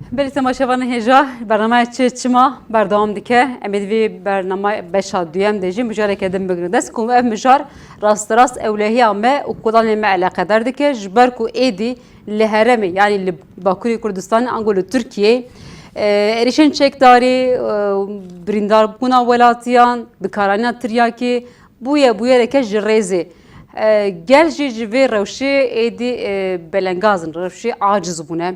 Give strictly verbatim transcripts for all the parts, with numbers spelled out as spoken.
Belê temaşevanên hêja, bernameyê Çi Çima berdewam dike. Em ê di vê bernameyê beşa duyem de jî mijareke din bigrin dest, ku ev mijar rasterast ewlehiya me û kolanê me eleqedar dike, ji ber ku êdî li herêmê, yanî li Bakurê Kurdistanê ango li Tirkiyeyê, e, êrîşên çekdarî, e, birîndarbûna welatiyan, bikaranîna tiryakê, bûye bûyereke ji rêzê. E, gel jî ji vê rewşê êdî, e, belengaz in, rewşê aciz bûne.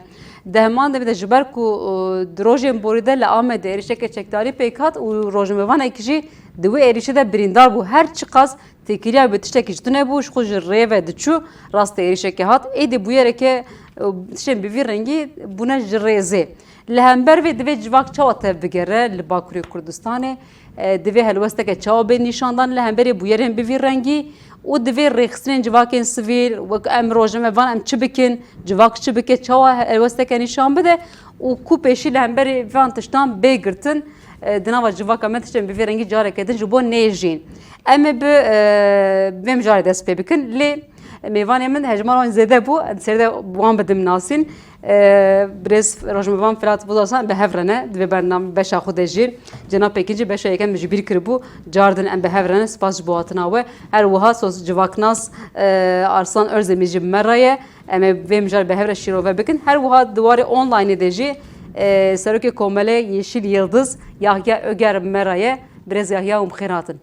Di heman demê de ji ber ku, e, di rojên borî de li Amedê êrîşeke çekdarî pêk hat û rojnamevanek jî di wê êrîşê de birîndar bû. Her çiqas têkiliya bi tiştekî ji tune bû, ji xwe ji rê ve diçû, rastê êrîşeke hat. Êdî bûyereke, e, tiştên bi vî rengî bûne ji rêzê. Li hember vê divê civak çawa tevbigere li Bakurê Kurdistanê? E, divê helwesteke çawa bê nîşandan li hemberî bûyerên bi vî rengî û divê rêxistinên civakên sivîl, wek em rojnamevan em çi bikin, civak çi bike, çawa helwesteke nîşan bide û ku pêşî li hemberî van tiştan bê girtin, e, di nava civaka me tiştên bi vî rengî careke din ji bo nêjîn. Em ê bi, e, vê mijarê dest pê bikin. Lê mêvanê min hejmara wan zêde bû, em sêr de wan bidim nasîn. E, birêz rojnamevan Firat Bozarsan bi hev re ne, di vê bername beşa xwe de jî. Cenab Pêkin jî beşa yekem ji bîr kiribû. Cardin em bi hev re ne, spas ji bo hatina we. Her wiha soz civaknas, e, Arslan Özdemir jî bi me re ye. Em ê vê mijarê bi hev re şîrove bikin. Her wiha di warê onlineê de jî, e, Serokê Komelê Yeşil Yıldız Yahya Öger bi me re ye. Birêz Yahya, hûn bi xêr hatin.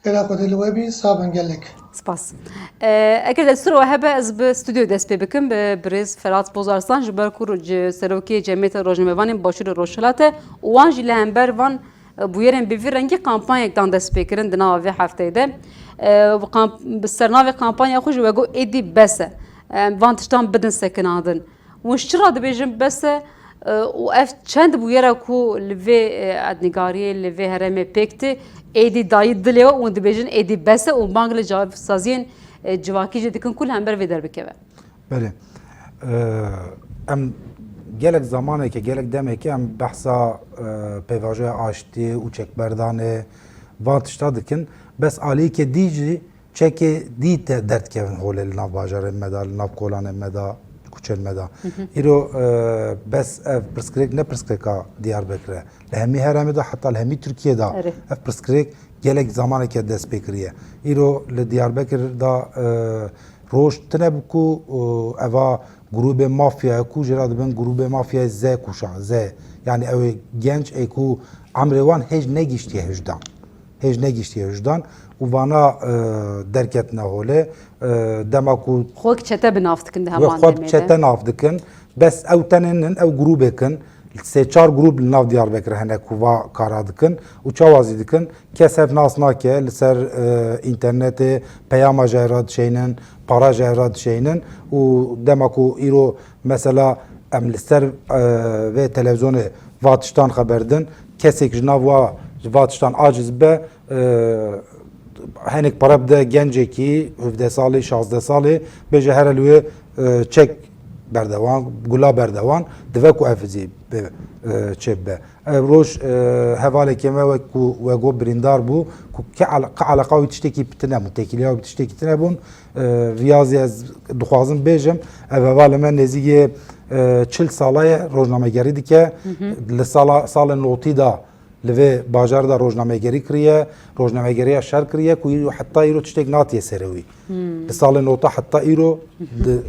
Xêra Xwedê li we bî, sax bin gelek. Spas. E, eger destûra we hebe, ez bi stûdyoyê dest pê bikim, bi birêz Ferhat Bozarslan, ji ber ku ji serokê Cemiyeta Rojnamevanên Başûrê Rojhilat e û wan jî li hember van, e, bûyerên bi vî rengî kampanyek dan destpêkirin di nava vê hefteyê de. E, bi kamp-, bi sernavê kampanya xwe jî we got, êdî bes e. E, van tiştan bidin sekinandin. Hûn ji çi re dibêjin bes e, e, û ev çend bûyera ku li vê, e, erdnîgariyê, li vê herêmê pêk tê, êdî dayî dilê we û dibêjin êdî bes e û bang li çaresaziyên, e, civakî jî dikin ku li hember vê derbikeve? Belê. E, em gelek zamaneke, gelek demeke em behsa, e, pêvajoya aştiyê û çekberdanê van tişta dikin. Bes aliyeke dî jî çekê dî te derdikevin holê li nav bajarên me de, li nav kolanên me de, kuçên me de. Hı hı. Îro, e, bes ev pirsgirêk ne pirsgirêka Diyarbekir e. Li hemî herêmê de, heta li hemî Tirkiyê de Erê. ev pirsgirêk gelek zamaneke dest pê kiriye. Îro li Diyarbekir de, e, roj tune bû ku, e, eva grûbê mafyaya ku jê re dibin grûbê mafyayê Z kuşa, Z. Yani ew ê genç ê ku emrê wan hêj negiştiye hejdan. Hêj negiştiye hejdan û vana, e, derketine holê. E, dema ku Xwe wek çete bi nav dikin di wek heman xwe demê de. çete nav dikin, bes ew tenê nin, ew grûbêk in. Sê çar grûb li nav Diyarbekir hene ku va kara dikin û çawa zî dikin? Kes hev nas nake, li ser, e, înternetê peyama ji hev re dişeynin, para ji hev re dişeynin û dema ku îro mesela em li ser, e, vê televîzyonê va tiştan xeber din, kesek ji nav wa, ji va tiştan aciz be, e, hinek para bide gencekî hevdeh salî, şazdeh salî, bêje here li wê, e, çek berdewan, gula berdewan, dive ku ev zî bi, e, çêbibe. Ev roj, e, hevalekê me wek ku we got birîndar bû, ku ke ala-, ke eleqa wî tiştekî tine bû, têkiliya wî tiştekî tine bûn. E, viya zî ez dixwazim bêjim, ev hevalê me nêzîkê, e, çil sala ye, rojnamegerî dike. Hı hı. Li sala, salên notî de li vê bajar de rojnamegerî kiriye, rojnamegeriya şer kiriye ku îro, heta îro tiştek natiye serê wî. Hmm. Li salê nota heta îro di,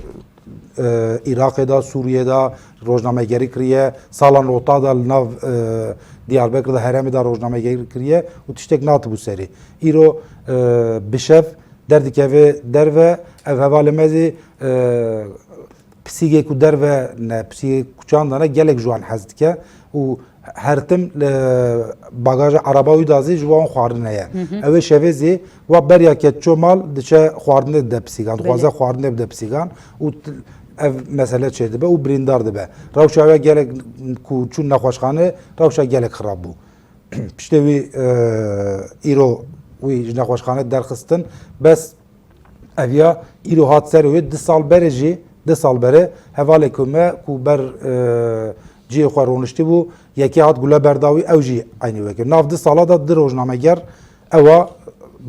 e, Iraqê de, Sûriyê de rojnamegerî kiriye, sala nota de li nav, e, Diyarbekir de, herêmê de rojnamegerî kiriye û tiştek natibû serê. Îro, e, bi şev derdikeve derve, ev hevalê me zî, e, pisîgê ku derve ne, pisîgê kuçan de ne, gelek ji wan hez dike û her tim li bagaja araba wî de zî ji wan xwarin heye. Hı hı. Ew ê şevê zî wa beriya ke ço mal diçe xwarinê dide pisîgan, dixwaze Belê. xwarinê bide pisîgan û t-, ev mesele çêdibe û birîndar dibe. Rewşa wê gelek ku çûn nexweşxane, rewşa gelek xirab bû. Piştê wî, e, îro wî ji nexweşxane derxistin, bes ev ya îro hat ser wê, du sal berê jî, du sal berê hevalê ku me ku ber, e, cihê xwe roniştî bû, yekê hat gule berda wî, ew jî eynî wekî. Nav du sala de du rojnameger ewa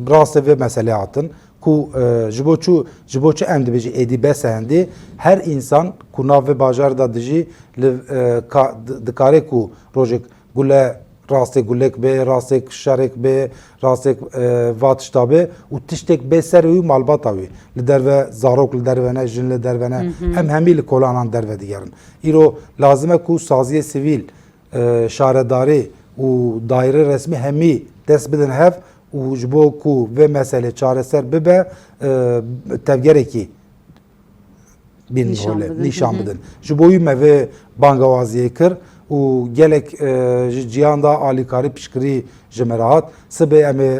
rastê vê meselê hatin. Ku, e, ji bo çu, ji bo çi em dibêjin êdî bes e hendê? Her însan ku nav vê bajarê de dijî, li, e, ka, di, dikare ku rojek gule rastê gulek bê, rastê şerek bê, rastê, e, va tişta bê û tiştek bê serê wî malbata wî. Li derve zarok li derve ne, jin li derve ne, Hı hı. em hemî li kolanan derve digerin. Îro lazim e ku saziyê sivîl, e, şaredarî û daîre resmî hemî dest bidin hev û ji bo ku vê meselê çareser bibe, e, tevgerekî bînin Nîşan holê, bidin. nîşan Hı hı. bidin. Ji bo wî me vê bangawaziyê kir û gelek, e, ji ciyan de alîkarî piştgirî ji me re hat. Sibê em ê,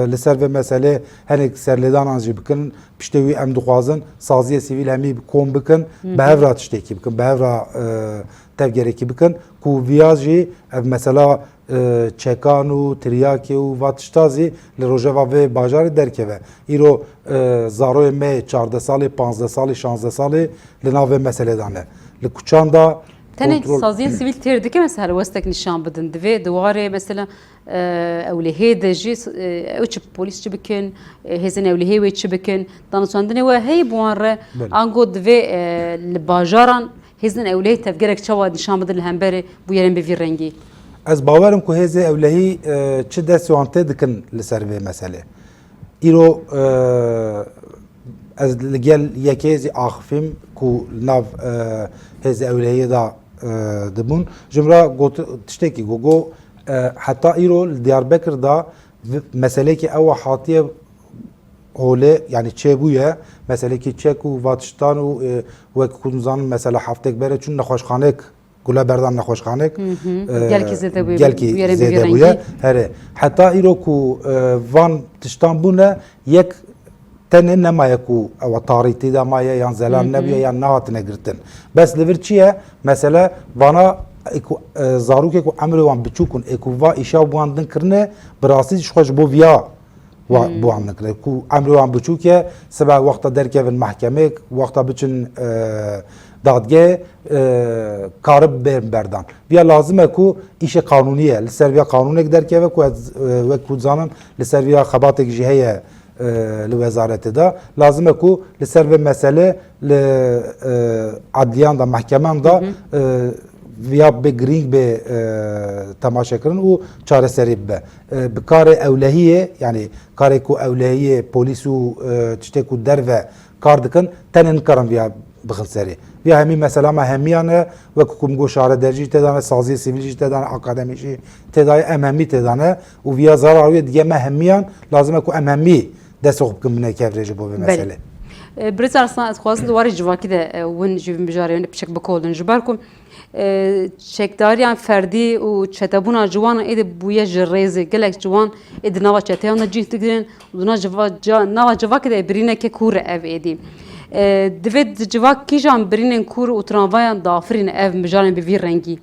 e, li ser vê meselê hinek serlêdanan jî bikin. Piştê wî em dixwazin saziyê sivîl hemî kom bikin, Hı hı. bi hev re tiştekî bikin, bi hev re, e, tevgerekî bikin ku viya jî ev mesela, e, çekan û tiryakê û va tişta zî li rojeva vê bajarê derkeve. Îro, e, zaroyê me çardeh salî, panzdeh salî, şanzdeh salî li nav vê meselê de ne. Li kuçan de Tenê kontrol saziyên sivîl têr dike mesela helwestek nîşan bidin. Divê di warê mesela, e, ewlehê de jî, e, ew çi polîs çi bikin, e, hêzên ewlehê wê çi bikin, danûstandinê we heye bi wan re, Belê. ango divê, e, li bajaran hêzên ewlehê tevgerek çawa nîşan bidin li hemberê bûyerên bi vî rengî? Ez bawer im ku hêzê ewlehî, e, çi destê wan tê dikin li ser vê meselê. Îro, e, ez li gel yekê zî axifîm ku li nav, e, hêzê ewlehiyê de, e, dibûn. Ji min re got, tiştekî got, got, e, heta îro li Diyarbekir de vi-, meselekî ew hatiye holê, yanî çêbûye, meselekî çek û va tiştan û, e, wek ku dizanin mesela heftek berê çûn nexweşxanek Gule berdan nexweşxanek, Hı hı. e, Gelkî zêde bûye, gelkî bûyerên bi vî zêde rengî. bûye. Herê. Heta îro ku, e, van tiştan bûne, yek tenê nemaye ku ewa tarîtî de maye, yan zelal Hı hı. nebûye, yan nehatine girtin. Bes li vir çi ye? Mesele vana, ê ku, e, zarokê ku emrê wan biçûk in, ê ku va îşa bi wan din kirine, bi rastî ji xwe ji bo viya wa-, Hmm. bi wan nikire. Ku emrê wan biçûk e, sibe wexta derkevin mehkemê, wexta biçin, e, dadgehê, e, karib bên berdan. Viya lazim e ku îşê qanûnî ye. Li ser viya qanûnek derkeve ku ez, e, wek ku dizanim, li ser viya xebatek jî heye, e, li wezaretê de. Lazim e ku li ser vê mesele li, e, adliyan de, mehkeman de, Hı hı. e, viya bê girîng bê, e, temaşe kirin û çareserî bibe. E, bi karê ewlehiyê, yanî karê ku ewlehiyê, polîs û, e, tiştê ku derve kar dikin, tenê nikarin viya bixin serê. Viya hemî mesela me hemiyan e, wek ku min got şaredarî jî tê de ne, saziyê sivîl jî tê de ne, akademî jî tê de ye, em hemî tê de ne û viya zarar wê dige me hemiyan, lazim e ku em hemî destê xwe bikin binê kevirê ji bo vê Belê. meselê. E, Birêz Arslan, ez dixwazim di warê civakî de, e, win ji vî mijarê win piçek bikolin. Ji ber ku, e, çekdariyan ferdî û çetebûna ciwanan êdî bûye ji rêzê. Gelek ciwan ê di nava çeteyan de cih digirin û di nav civa-, ca-, nava civakê de birîneke kûr e ev êdî. E, divê di civak kîjan birînên kûr û tramvayan diafirîne ev mijarên bi vî rengî?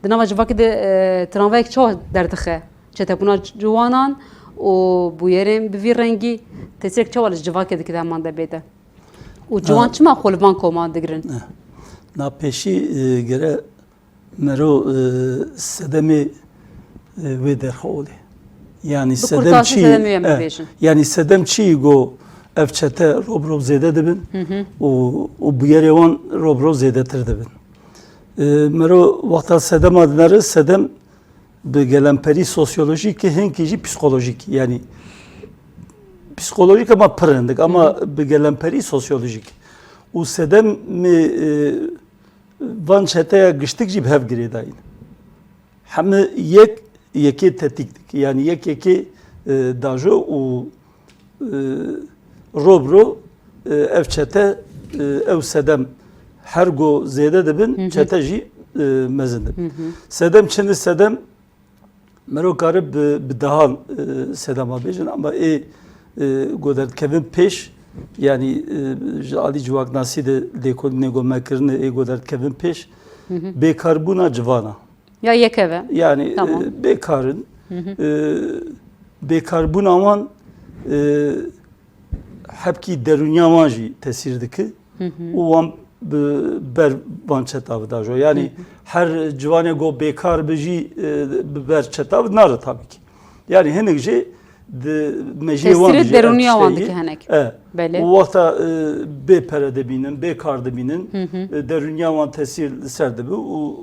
Di nava civakê de, e, tramvayek çawa derdixe? Çetebûna ciwanan û bûyerên bi vî rengî tesîrek çawa li civakê dike di heman de bê de? Û ciwan Ha. çima xwe li van koman digirin? Eh. Na pêşî, e, gere mero, e, sedemê, e, wê derxolê. Yani Bi sedem kurtasî çi, sedemê em eh, bibêjin. yani sedem çi go ev çete rob rob zêde dibin Hı hı. û, û bûyerê wan rob rob zêdetir dibin. E, mero wexta sedema dinere, sedem bi gelemperî sosyolojîk e, hinkî jî psîkolojîk. Yani psîkolojîk ama pir hindik ama Hı hı. bi gelemperî sosyolojîk. Û sedemê, e, van çeteya giştik jî bi hev girêdayîn. Heme yek, yekê tetîk dik. Yani yek yekê, e, dajo û, e, rob ro, e, ev çete, e, ew sedem her go zêde dibin, Hı hı. çete jî, e, mezin dibin. Hı hı. Sedem çindi sedem, mero kare bi, bi dehan, e, sedema bêjin, ama ê, e, go derdikevin pêş, yani, e, ji alî civaknasî de lêkolînê go me kirine, ê go derdikevin pêş, Hı hı. bêkarbûna civana. Ya yekeve. Yani, Tamam. e, bêkarin, Hı hı. e, bêkarbûna wan, e, hebkî derûniya wan jî tesîr dike Hı hı. û wan bi ber van çeta ve dajo. Yani Hı hı. her ciwanê go bêkar bi jî, e, bi ber çeta ve nare tabii ki. Yani hinek jî di mejiyê wan Tesîrê dijî ev derûniya wan tişteyî. Dike hinek. E, Belê. Û wexta e, bê pere dibînin, bê kar dibînin, e, derûniya wan tesîr li ser dibe û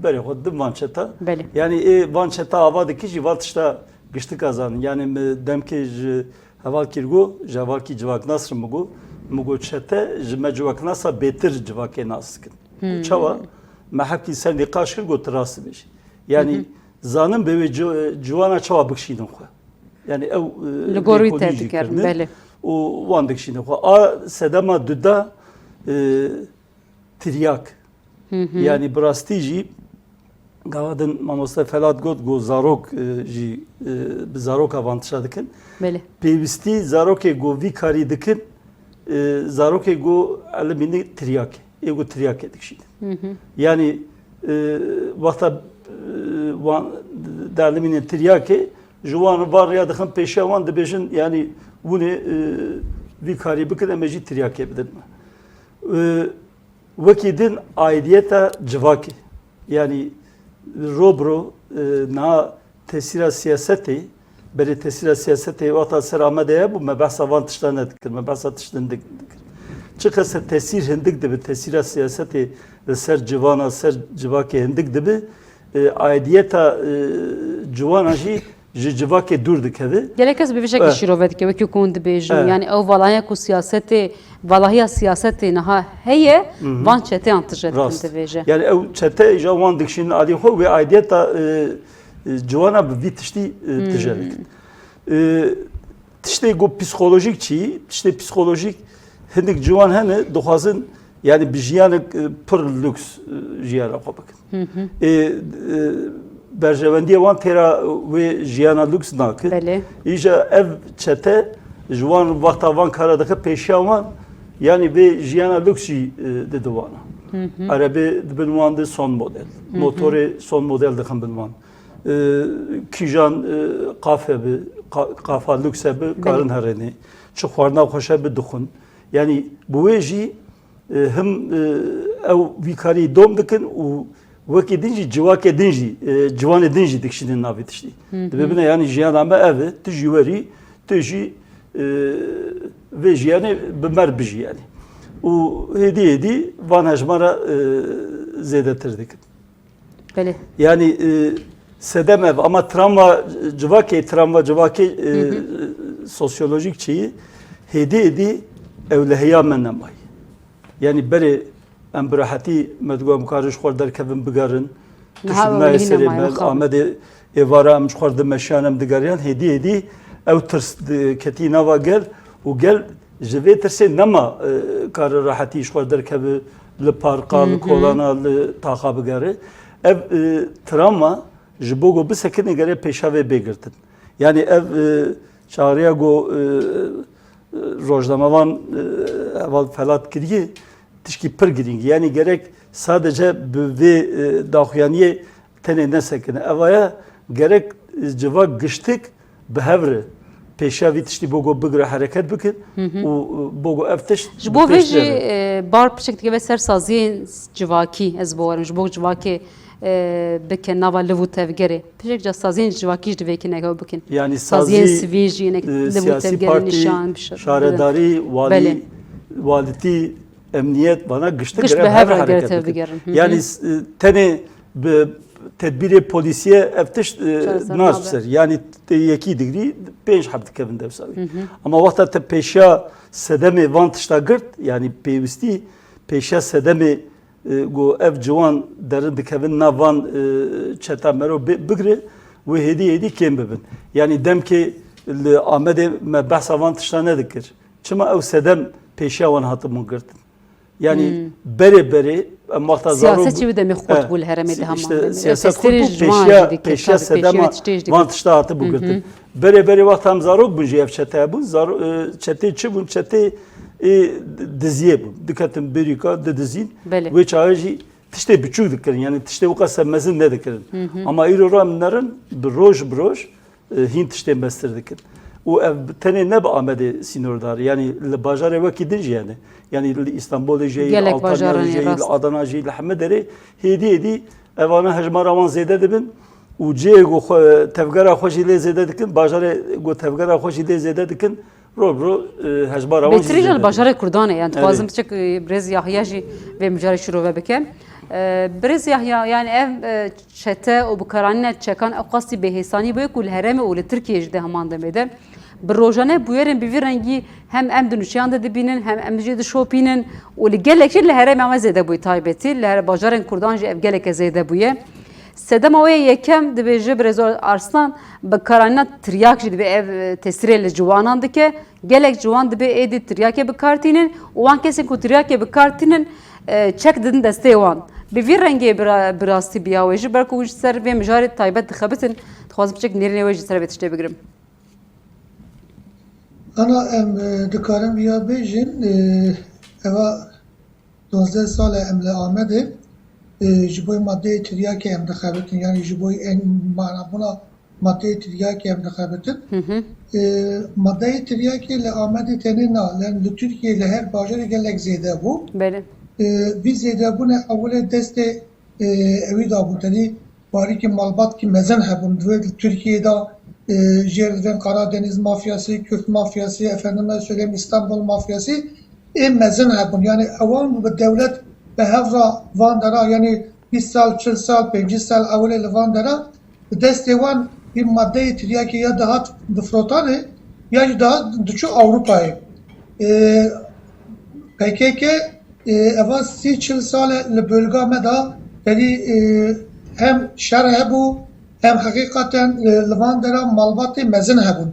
berê xwe didin van çeta. Belê. Yanî ê van çeta ava dikî jî van tişta giştika zanin. Yanî mi demkê ji hevalkî got, ji hevalkî civaknas re mi got, mi got çete ji me civaknasa bêtir civakê nas dikin. Û çawa? Me hepkî ser nîqaş kir, got tu rast dibêjî. Yanî zanin bi wê ci- ciwana çawa bikişînin xwe. Yanî ew e, Li gor wî lêkolîn jî tevdigerin, kirine belê. Û wan dikişînin xwe. A sedema duda e, tiryak. Yanî bi rastî jî gava din mamoste Felat got, got zarok e, jî e, bi zaroka van tişta dikin. Belê. Pêwîstî zarokê got vî karî dikin, e, zarokê got elimînin tiryakê. Ê got tiryakê dikişînin. Yanî e, wexta e, wan derlimînin tiryakê, ji wan van rêya dixin pêşiya wan dibêjin, yanî hûn ê e, vî karî bikin, em ê jî tiryakê bidin me. E, Wekî din aidiyeta civakê, yanî ro bi ro e, niha tesîra siyasetê, berê tesîra siyasetê wexta ser Amedê hebû, me behsa van tişta nedikir, me behsa tiştin dik dikir. Çiqas tesîr hindik dibe, tesîra siyasetê li ser civana, ser civakê hindik dibe, e, aidiyeta e, ciwana jî ji civakê dûr dikeve. Gelek kes bi vê şekilî Eh. şîrove dike, wekî ku hûn dibêjin. Eh. Yanî ew valahiya ku siyasetê, valahiya siyasetê niha heye, Hı hı. van çeteyan tije dikin Rast. dibêje. Yanî ew çete îja wan dikişînin alî xwe wê aidiyeta e, e, ciwana bi vî tiştî e, tije dikin. E, tiştê ku psîkolojîk çi, tiştê psîkolojîk hinek ciwan hene, dixwazin yanî bi jiyanek e, pir lûks e, jiyana xwe bikin. Ê, e, berjewendiyê wan têra wê jiyana lûks nake. Belê. Îja ev çete ji wan wexta van kara dike pêşiya wan, yanî vê jiyana lûks jî e, dide wana. Erebê dibin wan de son model. Motorê son model dixin bin wan. E, kîjan e, qafe bi, qa- qafa lûks e bi, karin herênê. Çi xwarina xweş e bi dixwin. Yanî bi wê jî e, him e, ew vî karî dom dikin û wekî din jî civakê din jî, e, ciwanê din jî dikişînin navê tiştî. Dibe bine yanî jiyana me ev e, tu jî werî, tu jî e, vê jiyanê bi mer bijî yanî. Û hêdî hêdî van hejmara e, zêdetir dikin. Belê. Yanî e, sedem ev ama travma civakê, travma civakê e, sosyolojîk çi ye? Hêdî hêdî ewlehiya me nemayî. Yanî berê em bi rehetî me digot em karin ji xwe derkevin bigerin. Niha Tişt ew nayê lehî serê nemaye, me, mixabin. Amedê êvara em ji xwe dimeşiyan em digeriyan. Hêdî hêdî ew tirs di- ketî nava gel û gel ji vê tirsê nema e, kare rehetî ji xwe derkeve li parka, li kolana, li taxa bigere. Ev e, travma ji bo ku bisekine gere pêşa vê bê girtin. Yanî ev e, çağrıya ku e, e, rojnamevan e, heval Felat kiriye, tişkî pir girîng. Yanî gerek sadece bi vê e, daxuyaniyê tenê nesekine. Evaya gerek e, civak giştik bi hev re pêşiya vî tiştî bo ku bigire hereket bikin û e, bo ku ev tişt Ji bo vê jî e, bar piçek dikeve ser saziyên civakî, ez bawerim ji bo civakê e, bike nava liv û tevgerê. Piçek ca saziyên civakî jî divê kinek ew bikin. Yanî Saziyên sazî, sivîl jî hinek e, liv û siyasî tevgerê partî, nîşan biş- şaredarî, walî, Belê. Walîtî, emniyet, vana giştik Giş gere bi hev hev re gere hereket bikin. Tevdigerin. Hı hı. Yanî s- e, tenê bi tedbîrê polîsiyê ev tişt e, Çareser nas nabe. Ser. Yanî te yekî digrî pênc heb dikevin dewsa wî. Ama wexta te pêşiya sedemê van tişta girt, yanî pêwîstî pêşiya sedemê e, ku ev ciwan derin dikevin nav van e, çeta mero bi- bigire, wê hêdî hêdî kêm bibin. Yanî demkê li Amedê me behsa van tişta nedikir. Çima ew sedem pêşiya wan hatibûn girtin? Yanî berê berê em wexta zarok Siyaset jî wê demê xurt Eh, bû li herêmê de işte hema. Siyaset xurt bû, pêşiya, pêşiya sedema van tişta hatibû girtin. Berê berê wexta em zarok bûn jî ev çete hebûn. Zaro, e, çetê çi bûn? Çetê ê diziyê bûn. Diketin bêrîka didizîn. Belê. Wê çaxê jî tiştê biçûk dikirin. Yanî tiştê wisa mezin nedikirin. Ama îro re em nerin bi roj bi roj e, hîn tiştê mestir dikin. Û ev tenê ne bi Amedê sînordar, yanî li bajarê wekî din jî hene. Yanî li Îstanbulê jî, li Gelek Altaniyayê bajaran jî, li rast. Adana jî, li heme derê hêdî hêdî evana hejmara wan zêde dibin û cihê ku xwe, tevgera xwe jî lê zêde dikin, bajarê ku tevgera xwe jî lê zêde dikin, ro bi ro, e, hejmara wan jî Bêtirî jî li zêde dikin. Bajarê Kurdan e. Yani Erê. Dixwazim piçek, e, birêz Yahya jî vê mijarê şirove bike. E, birêz Yahya, yani ev, e, çete û bikaranîna çekan ew qasî bêhêsanî bûye ku li herêmê û li Tirkiyeyê jî di heman demê de bi rojane bûyerên bi vî rengî hem em di nûçeyan de dibînin, hem em jî dişopînin û li gelek jî li herêma me zêde bûye taybetî. Li her bajarên Kurdan jî ev geleke zêde bûye. Sedema wê yekem dibêje Birêz Arslan, bikaranîna tiryak jî dibê ev, e, tesîrê li ciwanan dike. Gelek ciwan dibê êdî tiryakê bi kar tînin û wan kesên ku tiryakê bi kar tînin, e, çek didin destê wan. Bi vî rengê bi ra-, bi rastî biya wê jî, ber ku ji ser vê mijarê taybet dixebitin, dixwazim piçek nêrînê wê jî ser vê tiştê bigirim. Ana em, e, dikarin viya bêjin, e, eva duwazdeh sal e em li Amedê, e, ji bo madeyê tiryakê em dixebitin, yani ji bo en manabûna madeyê tiryakê em dixebitin. Hı hı. E, madeyê tiryakê li Amedê tenê na, yani li Tirkiyeyê li her bajarê gelek zêde bû. Belê. E, vî zêdebûne ewilê destê, e, ewî dabû, tenê parîkî malbatkî mezin hebûn. Divê li Tirkiyeyê de, e, jêr divên Karadeniz mafyası, Kürt mafyası, efendime söyleyeyim İstanbul mafyası, ê mezin hebûn. Yani ewan bi dewlet bi hev re van dera, yani bîst sal, çil sal, pêncî sal ewilê li van dera, bi destê wan vî madeyê tiryakê ya dihat difrotanê, ya jî dihat diçû Ewropayê. E, P K K, e, eva sî çil sal e li bölga me de, tenê, e, hem şer hebû, hem heqîqeten, e, li van dera malbatê mezin hebûn.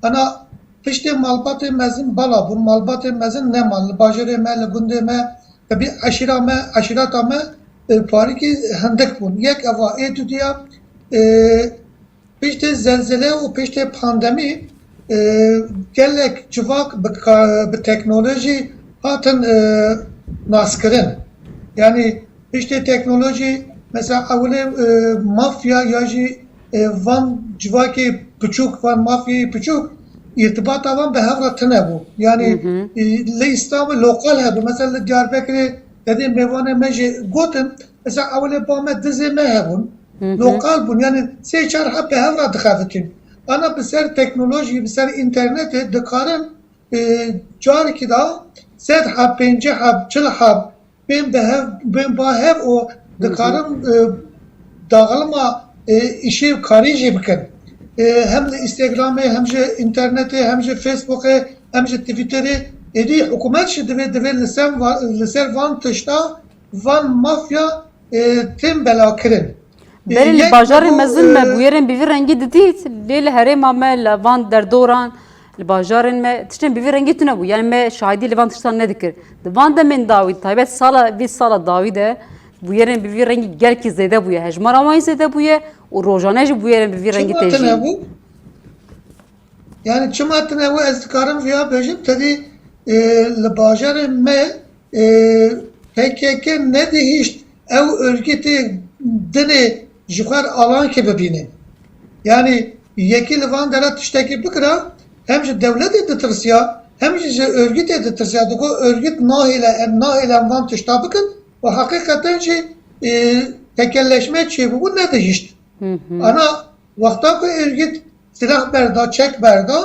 Ana piştê malbatê mezin bala bûn, malbatê mezin neman. Li bajarê me, li gundê me, tebî eşîra me, eşîreta me, e, parîkî hindik bûn. Yek eva ê dudiya, e, piştê zelzele û piştê pandemî, e, gelek civak bi ka-, bi teknolojî hatin, e, naskirin. Yani piştê teknolojî, mesela ewilê, e, mafya ya jî, e, van civakê piçûk, van mafyayê piçûk, îrtibata van bi hev re tune bû. Yani, Hı hı. e, li Îstanbul lokal hebû. Mesela li Diyarbekirê tedê mêvanê me jî gotin, mesela ewilê ba me dizê me hebûn. Hı hı. Lokal bûn. Yani sê çar heb bi hev re dixebitin. Ana bi ser teknolojî, bi ser înternetê dikarin, e, carekî de sed heb, pêncî heb, çil heb bên bi hev, bên ba hev û Hı hı. dikarin, e, dağılma, e, îşê karî jî bikin. E, hem li Instagramê, hem ji înternetê, hem ji Facebookê, hem ji Twitterê, êdî hikûmet jî divê, divê li ser va-, li ser van tişta, van mafya, e, tên belakirin. E, Berê li yek bajarê evo, mezin me e, bûyerên bi vî rengî didît, lê li herêma me, li van derdoran, li bajarên me tiştên bi vî rengî tune bû. Yani me şahidî li van tiştan nedikir. Di van demên dawî, taybet sala, vî sala dawî de bûyerên bi vî rengî gelkî zêde bûye. Hejmara wan jî zêde bûye û rojane jî bûyerên bi vî rengî Çima tê tune jîn. bû? Yani çima tune bû, ez dikarim viya bêjim, tedî, e, li bajarê me, e, P K K nedihişt ew örgütê dinê ji xwe re alankê bibînin. Yani yekî li van dera tiştekî bikira, hem ji dewletê ditirsiya, hem jî ji örgütê ditirsiya. Digo örgüt nahêle, em nahêle em van tişta bikin û heqîqeten jî, e, tekelleşme çêbûbû, nedihişt. Hı hı. Ana wexta ku örgüt silah berda, çek berda,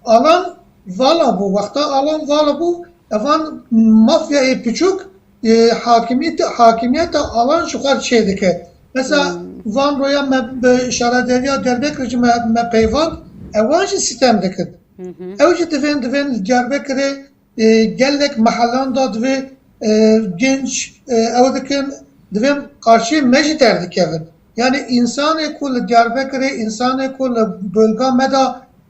alan vala bû. Wexta alan vala bû, evan mafyayê piçûk, e, hakimiyet, hakimiyeta alan ji xwe çê dike. Mesela Hmm. van roya me bi şarederiya Diyarbekir jî me, me peyvan, ewan jî sitem dikin. Hı hı. Ew jî divên, divên li Diyarbekirê, e, gelek mehelan da divê, e, genç, e, ew dikin, divê qarşiyê me jî derdikevin. Yani insanê ku li Diyarbekirê, insanê ku li bölga me de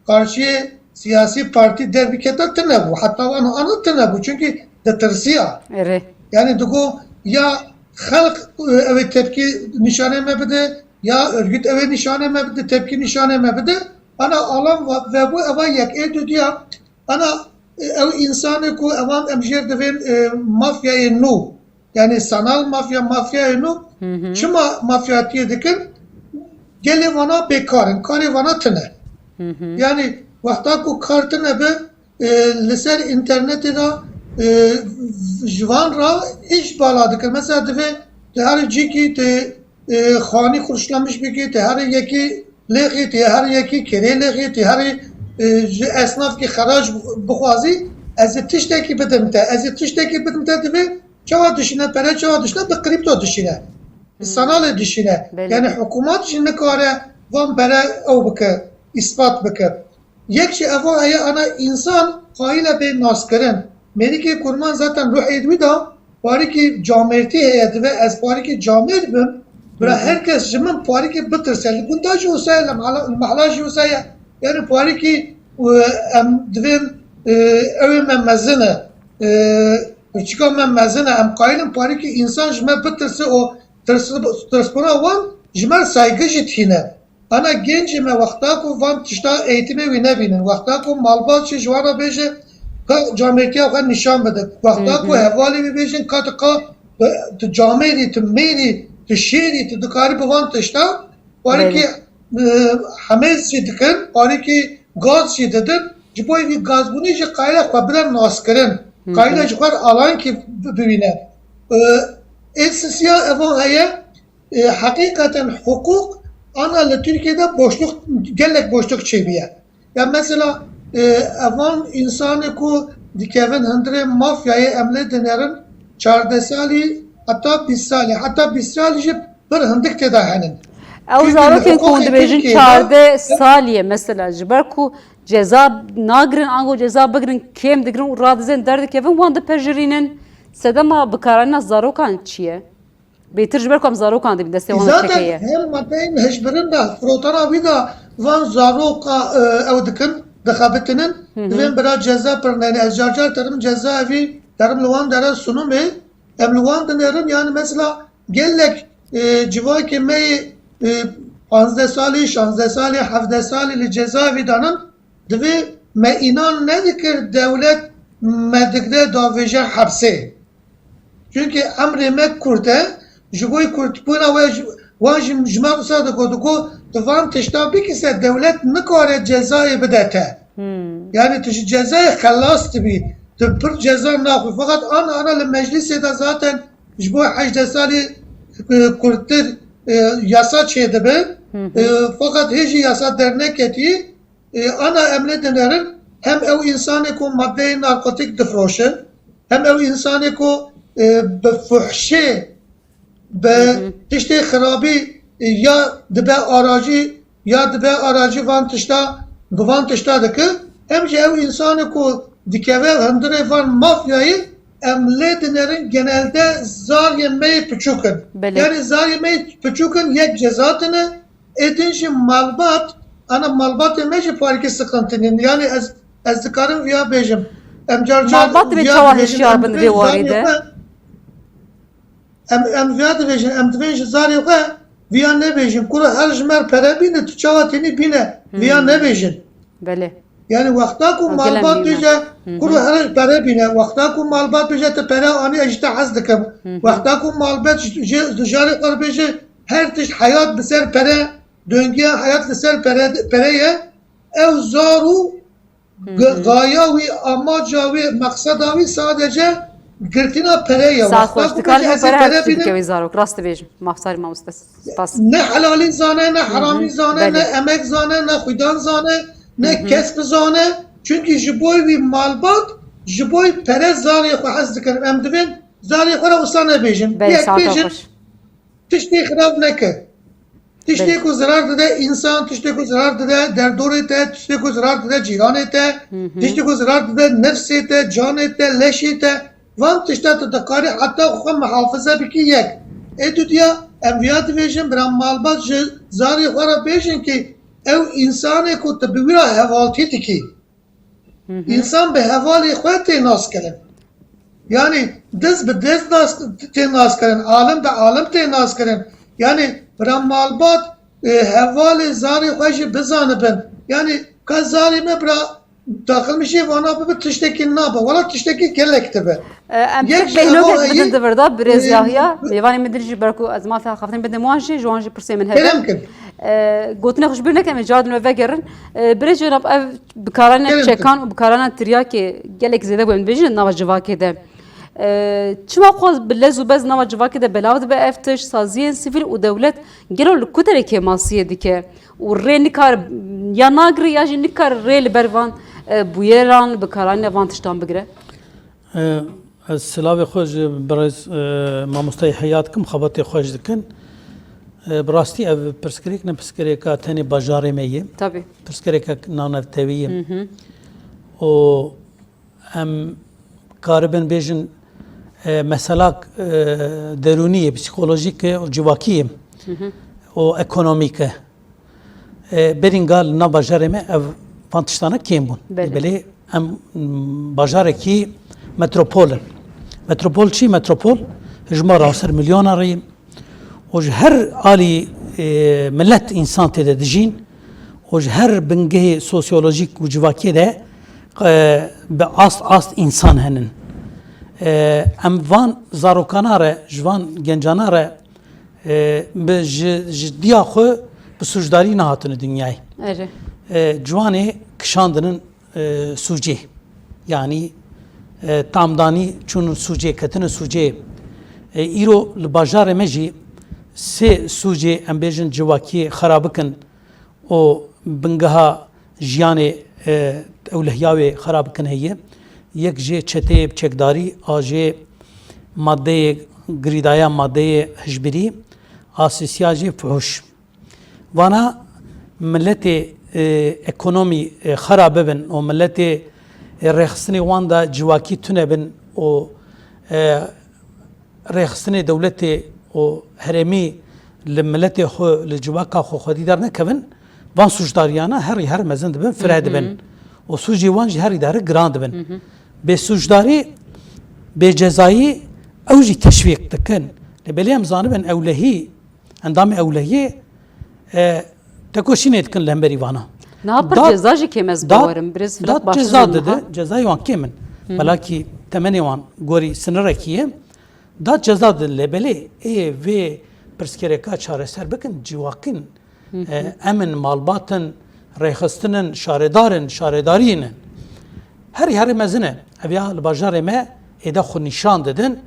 qarşiyê siyasî partî derbikete tune bû. Heta wan ana tune bû. Çünkü ditirsiya. Erê. Yani digo ya xelq, e, ew ê tepkî nîşanê me bide, ya örgüt ew ê nîşanê me bide, tepkî nîşanê me bide. Ana alan ve-, vebû eva yek ê dudiya. Ana, e, ew insanê ku evan em jêr divên, e, mafyayê nû, yani sanal mafya, mafyayê nû, Hı hı. çima mafyatiyê dikin? Gelê vana bêkar in, karê vana tune. Hı hı. Yani wexta ku kar tune be, e, li ser înternetê de, e, ji van re îş bala dikin. Mesela divê di her cîkî tê e, xanî xurşlamiş bikî, tu herî yekî lêxî, tu herî yekî kêrê lêxî, tu herî, e, ji esnafkî xerac bixwazî, ez ê tiştekî bidim te, ez ê tiştekî bidim te divê çawa dişîne pere, çawa dişîne bi kripto dişîne. Sanalê dişîne. Belê. Yani hikûmet jî nikare van pere ew bike, îspat bike. Yek ji evan heye, ana însan qayîl e bê naskirin. Mêrikê kurman zaten ruhê wî de parîkî camêrtî heye, divê ez parîkî camêr bim. Bira her kes ji min parîkî bitirse. Li gunda jî wisa ye, li mehla, li mehla jî wisa ye. Yani parîkî, e, em divên, e, ew ê me mezin e. E, piçika me mezin e. Em qayîl in parîkî însan ji me bitirse û tirs-, tirsbûna wan ji me saygî jî tîne. Ana gencê me wexta ku van tişta eğitimê wî nebînin, wexta ku malbat jî ji wan re bêje ka camêrtiya xwe nîşan bide, wexta ku hevalê wî bêjin ka tu qa, tu camêrî, tu mêrî, tu şêrî, tu dikarî bi van tişta, parîkî, e, hemêz jî dikin, parîkî gaz jî didin, ji bo vî gazbûnê jî qayîle xwe bide naskirin, qayîle ji xwe re alankî bi-, bibîne. E, ê sisiya evan heye, e, heqîqeten hukuk ana li Tirkiyê de boşluk, gelek boşluk çêbûye. Ya mesela, e, evan însanê ku dikevin hundirê mafyayê em lê dinêrin çardeh salî heta bîst salî, heta bîst salî jî pir hindik tê de henin. Ew zarokên ku hûn dibêjin çardeh salî ye mesela, ji ber ku ceza nagirin, ango ceza bigirin, kêm digirin û radizên derdikevin, wan dipejirînin. Sedema bikaranîna zarokan çi ye? Bêtir ji ber ku em zarokan dibîn, destê wan çekeye. Zaten hem madeyên hişbirin de, firotana wî de van zaroka, e, ew dikin, dixebitinin, divên bira ceza pirneyne. Ez car car terim cezaevî, terim li wan dere sunumê, em li wan dinêrin, yani mesela gelek, e, civakê me yê, e, panzdeh salî, şanzdeh salî, hevdeh salî li cezaevî danin, divê me înan nedikir dewlet me digre davêje hepsê. Çunkî emrê me kurt e, ji bo kurtbûna we ji, wan ji, ji me wisa digot, digot, tu van tişta bikî se dewlet nikare cezayê bide te. Yani tu ji cezayê xelas dibî, tu pir ceza naxwî. Feqet ana ana li meclisê de zaten ji bo hejdeh salî, e, kurtir, e, yasa çêdibe. E, feqet hê jî yasa derneketî. E, ana em lê dinêrin, hem ew însanê ku madeyê narkotik difroşin, hem ew însanê ku, e, bi fuhşê, bi tiştê xirabî, e, ya dibe aracî, ya dibe aracî van tişta, bi van tişta dike, hem jî ew însanê ku dikeve hundirê van mafyayê, em lê dinêrin genelde zariyê me yê piçûk in. Belê. Yani zariyê me yê piçûk in, yek ceza tine, ê din jî malbat, ana malbatê me jî parîkî siqintinîn. Yani ez, ez dikarim viya bêjim. Em car car malbat divê viya çawa dibêjin, hişyar em bin divê divê warî zariyê de? Xwe, em, em viya dibêjin, em divên ji zarê xwe viya nebêjin. Kuro her ji me re pere bîne, tu çawa tênî bîne, viya nebêjin. Belê. Yani wexta ku malbat bêje, kuro her pere bîne. Wexta ku malbat bêje, tu pere anî, ez ji te hez dikim. Wexta ku malbat ji, ji, ji jarê xwe re bêje, her tişt heyat bi ser pere, döngiya heyat li ser pere, pere ye. Ew zar û g-, gaya wî, amaca wî, meqseda wî sadece girtina pere ye. Sax xweş, dikarî pere her tiştî bike wî zarok. Rast dibêjim. Mafsarî mamoste. Spas. Ne helalî zane, ne heramî zane, ne emek zane, ne xwîdan zane, ne kesb zane. Çunkî ji bo wî malbat, ji bo pere zarê xwe hez dikin. Em divên zarê xwe re wisa nebêjin. Belê, yek saeta bêjin, xweş. Tiştê xirab neke. Tiştê ku zirar dide însan, tiştê ku zirar dide derdorê te, tiştê ku zirar dide cîranê te, tiştê ku zirar dide nefsê te, canê te, leşê te, van tişta tu dikarî heta xwe mihafize bikî yek. Ê dudiya em viya dibêjin, bira malbat ji zarê xwe re bêjin kî ew însanê ku tu bi wî re hevaltî dikî. Însan bi hevalê xwe tê naskirin. Yani diz bi diz nas-, tê naskirin, alim bi alim tê naskirin. Yani bira malbat, e, hevalê zarê xwe jî bizanibin. Yani ka zarê me bira daxilmişê vana bibe tiştekî nabe. Wala tiştekî gelek dibe. E, em yek ji behnokek bidin di vir de, birêz Yahya. Mêvanê min din jî ber ku ez mafê axaftinê bidim wan jî, ji wan jî pirsê min hebe. Kerem kin. E, gotinê xwe ji bîr nekin, em ê cara din ve vegerin. E, birêz Cenab, ev bikarane çekan û bikarane tiryakê gelek zêde bû, em dibêjin, nava civakê de. E, çima xwe bi lez û bez nava civakê de belav dibe ev tişt, saziyên sivîl û dewlet gelo li ku derê kêmasiyê dike û rê nikar ya nagire ya jî nikar rê li ber van, e, bûyeran, bikaranîna van tiştan bigire? E, ez silavê xwe ji birêz, e, mamoste Yehya dikim, xebatê xweş dikin. E, bi rastî ev pirsgirêk ne pirsgirêka tenê bajarê me ye. Tabî. Pirsgirêkek navnetewî ye. Hı hı. Û em karibin bêjin, e, meselak, e, derûnî ye, psîkolojîk e û civakî ye Hı hı. û ekonomîk e. E, berînga li nav bajarê me ev van tiştana kêm bûn. Belê. Belê em, m, bajarekî metropol in. Metropol çi? Metropol ji me re ser milyona re ye. Û ji her alî, e, milet însan tê de dijîn û ji her bingehê sosyolojîk û civakiyê de, e, bi ast ast însan henin. E, em van zarokana re, ji van gencana re, e, bi, ji, ji diya xwe bi sûcdarî nehatine dinyayê. Erê. E, ciwanê kişandinin, e, sûcê. Yanî, e, tamdanî çûn sûcê, ketine sûcê. E, îro li bajarê me jî sê sûcê, em bêjin, civakiyê xera bikin û bingeha jiyanê, e, ewlehiya wê xera bikin heye. Yek jê çeteyê bi çekdarî, a jê madeyê girîdaya madeyê hişbirî, a sisiya jê fuhuş. Vana miletê, e, ekonomî, e, xera bibin û miletê, e, rêxistinê wan de civakî tune bin û, e, rêxistinê dewletê û herêmî li miletê xwe, li civaka xwe xwedî dernekevin, van sûcdariyana herî her mezin dibin, fire Hı hı. dibin. Û sûcê wan jî herî deri giran dibin. Hı hı. Bê sûcdarî, bê cezayî ew jî teşwîq dikin. Lê belê em zanibin ewlehî, endamê ewlehiyê, e, tekoşînê dikin li hemberî vana. Niha pir Dat- ceza jî kêm ez dat- bawerim. Birêz Firat dat baştir ceza in dide, niha. Cezayê wan kêm in. Hı hı. Belakî temenê wan gorî sinirekî ye. Dat ceza dide lê belê ê vê pirsgirêka çareser bikin, civakîn. Hı hı. E, em in, malbat in, rêxistin in, şaredar in, şaredariyên in. Herî herî mezin e. Ev ya li bajarê me êde xwe nîşan didin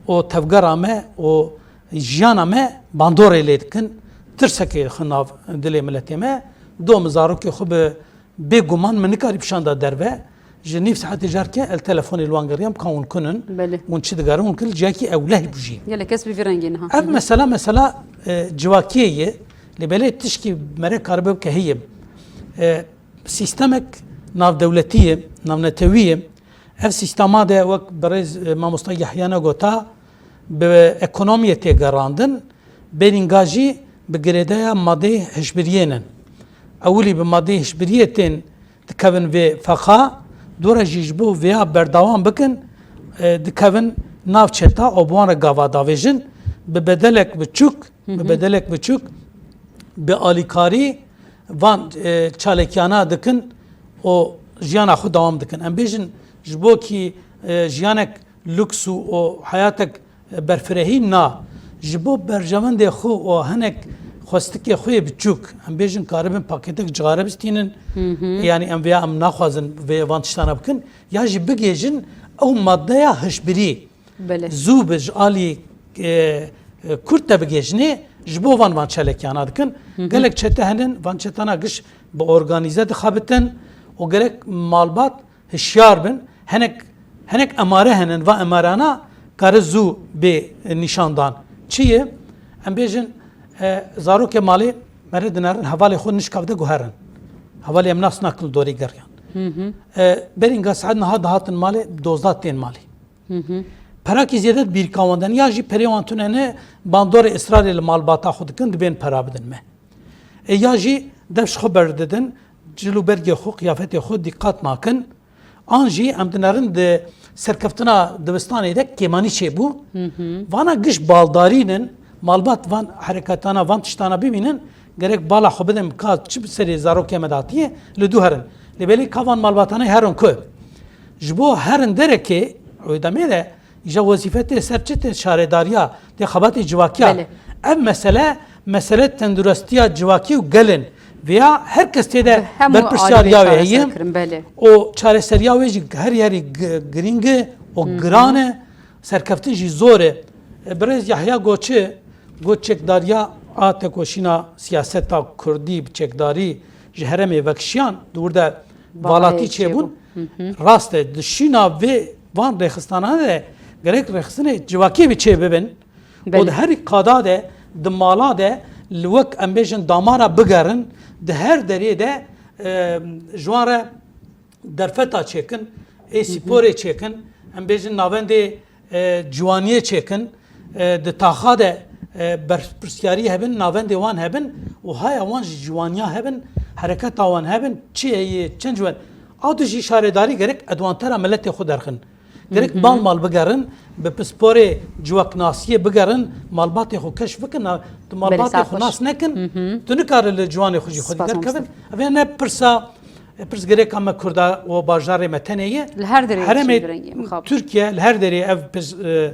û tevgera me û jiyana me bandorê lê dikin. Tirsekê xwe nav dilê miletê me. Do min zarokê xwe bi bêguman min nikarî bi şanda derve. Ji nîv saetê carke el telefonê li wan geriyam ka hûn kunin. Belê. Hûn çi digerin, hûn kin ciyakî ewleh bû jî. Gelek kes bi vî rengî niha. Ev Hı hı. mesela, mesela, e, civakiyê ye. Lê belê tişkî mere karibe bike heye. E, sîstemek navdewletî ye, navnetewî ye. Ev sîstema de wek birêz, e, mamosta Yehya ne gota, bi ekonomiyê tê gerandin, berînga jî bi girêdaya madeyê hişbiriyê nin. Ewilî bi madeyê hişbiriyê tên dikevin vê feqa, dora jî ji bo vêya berdewam bikin, e, dikevin nav çeta û bi wan re gava davêjin, bi bedelek biçûk, Hı bi hı. bedelek biçûk, bi alîkarî van, e, çalekiyana dikin û jiyana xwe dewam dikin. Em bêjin, ji bo kî, e, jiyanek lûks û, û heyatek, e, berfirehî na. Ji bo berjewendê xwe û hinek xwestikê xwe yê biçûk, em bêjin, karibin pakêtek cixare bistînin. Hı hı. Yanî em vêya em naxwazin vê van tiştana bikin. Ya jî bigêjin ew maddeya hişbirî. Belê. Zû bi ji alî, e, e, kurt de bigêjinê, ji bo van van çalekiyana dikin. Hı hı. Gelek çete henin, van çetana giş bi organîze dixebitin û gerek malbat hişyar bin. Hinek, hinek emare henin, va emarana kare zû bê nîşan dan. Çi ye? Em bêjin, e, zarokê malê mere dinerin, hevalê xwe nişka de guherin. Hevalê em nas nakin li dorê geriyan. Hı hı. E, berînga saet niha dihatin malê, dozda tên malê. Hı hı. Perakî zêde di bîrka wan de ne, ya jî perê wan tune ne, bandorê israrê li malbata xwe dikin, dibên pera bidin me. E, ya jî dev ji xwe berdidin, cil û bergê xwe, qiyafetê xwe dîqat nakin. An jî em dinerin di serkeftina dibistanê de kêmanî çêbû. Hı hı. Vana giş baldarînin, malbat van herekatana, van tiştana bibînin, gerek bala xwe bidin, ka çi bi serê zarokê me de hatiye, li dû herin. Lê belê ka van malbatane herin ku? Ji bo herin derekê, Rûdemê de îja wezîfe tê ser çi tê şaredariya, tê xebatê civakiya. Belê. Ev mesele, mesele tendurestiya civakî û gelin. Vêya her kes tê de Bi hemû berpirsiyariya alî wê heye. Çareserkirin, belê. Û çareseriya wê jî her yerî gi-, girîng e û Hı hı. giran e. serkeftin jî zor e. E, Birêz Yahya got çi? Got çekdariya a tekoşîna siyaseta kurdî bi çekdarî ji herêmê vekişiyan di wir de valatî çêbûn. Rast e, di şîna vê van rêxistanan de gerek rêxistinê civakî bi çê bibin. Û di herî qada de, di mala de li wek em bêjin damara bigerin, di her derê de, e, ji wan re derfeta çêkin, ê sîporê çêkin, em bêjin navendê, e, ciwaniyê çêkin, e, di taxa de, e, berpirsiyarî hebin, navendê wan hebin û haya wan ji ciwaniya hebin, hereketa wan hebin, çi heye, çend ciwan. A du jî şaredarî gerek edwantera miletê xwe derxin. Gerek mal mal bigerin, bi pisporê civaknasiyê bigerin, malbatê xwe keşf bikin, na, tu malbatê xwe nas nekin, tu nikare li ciwanê xwe jî xwedî derkevin. Ev ne pirsa, e, pirsgirêka me Kurda û bajarê me tenê ye. Li her derê Herêmê Tirkiye, li her derê ev pirs, e,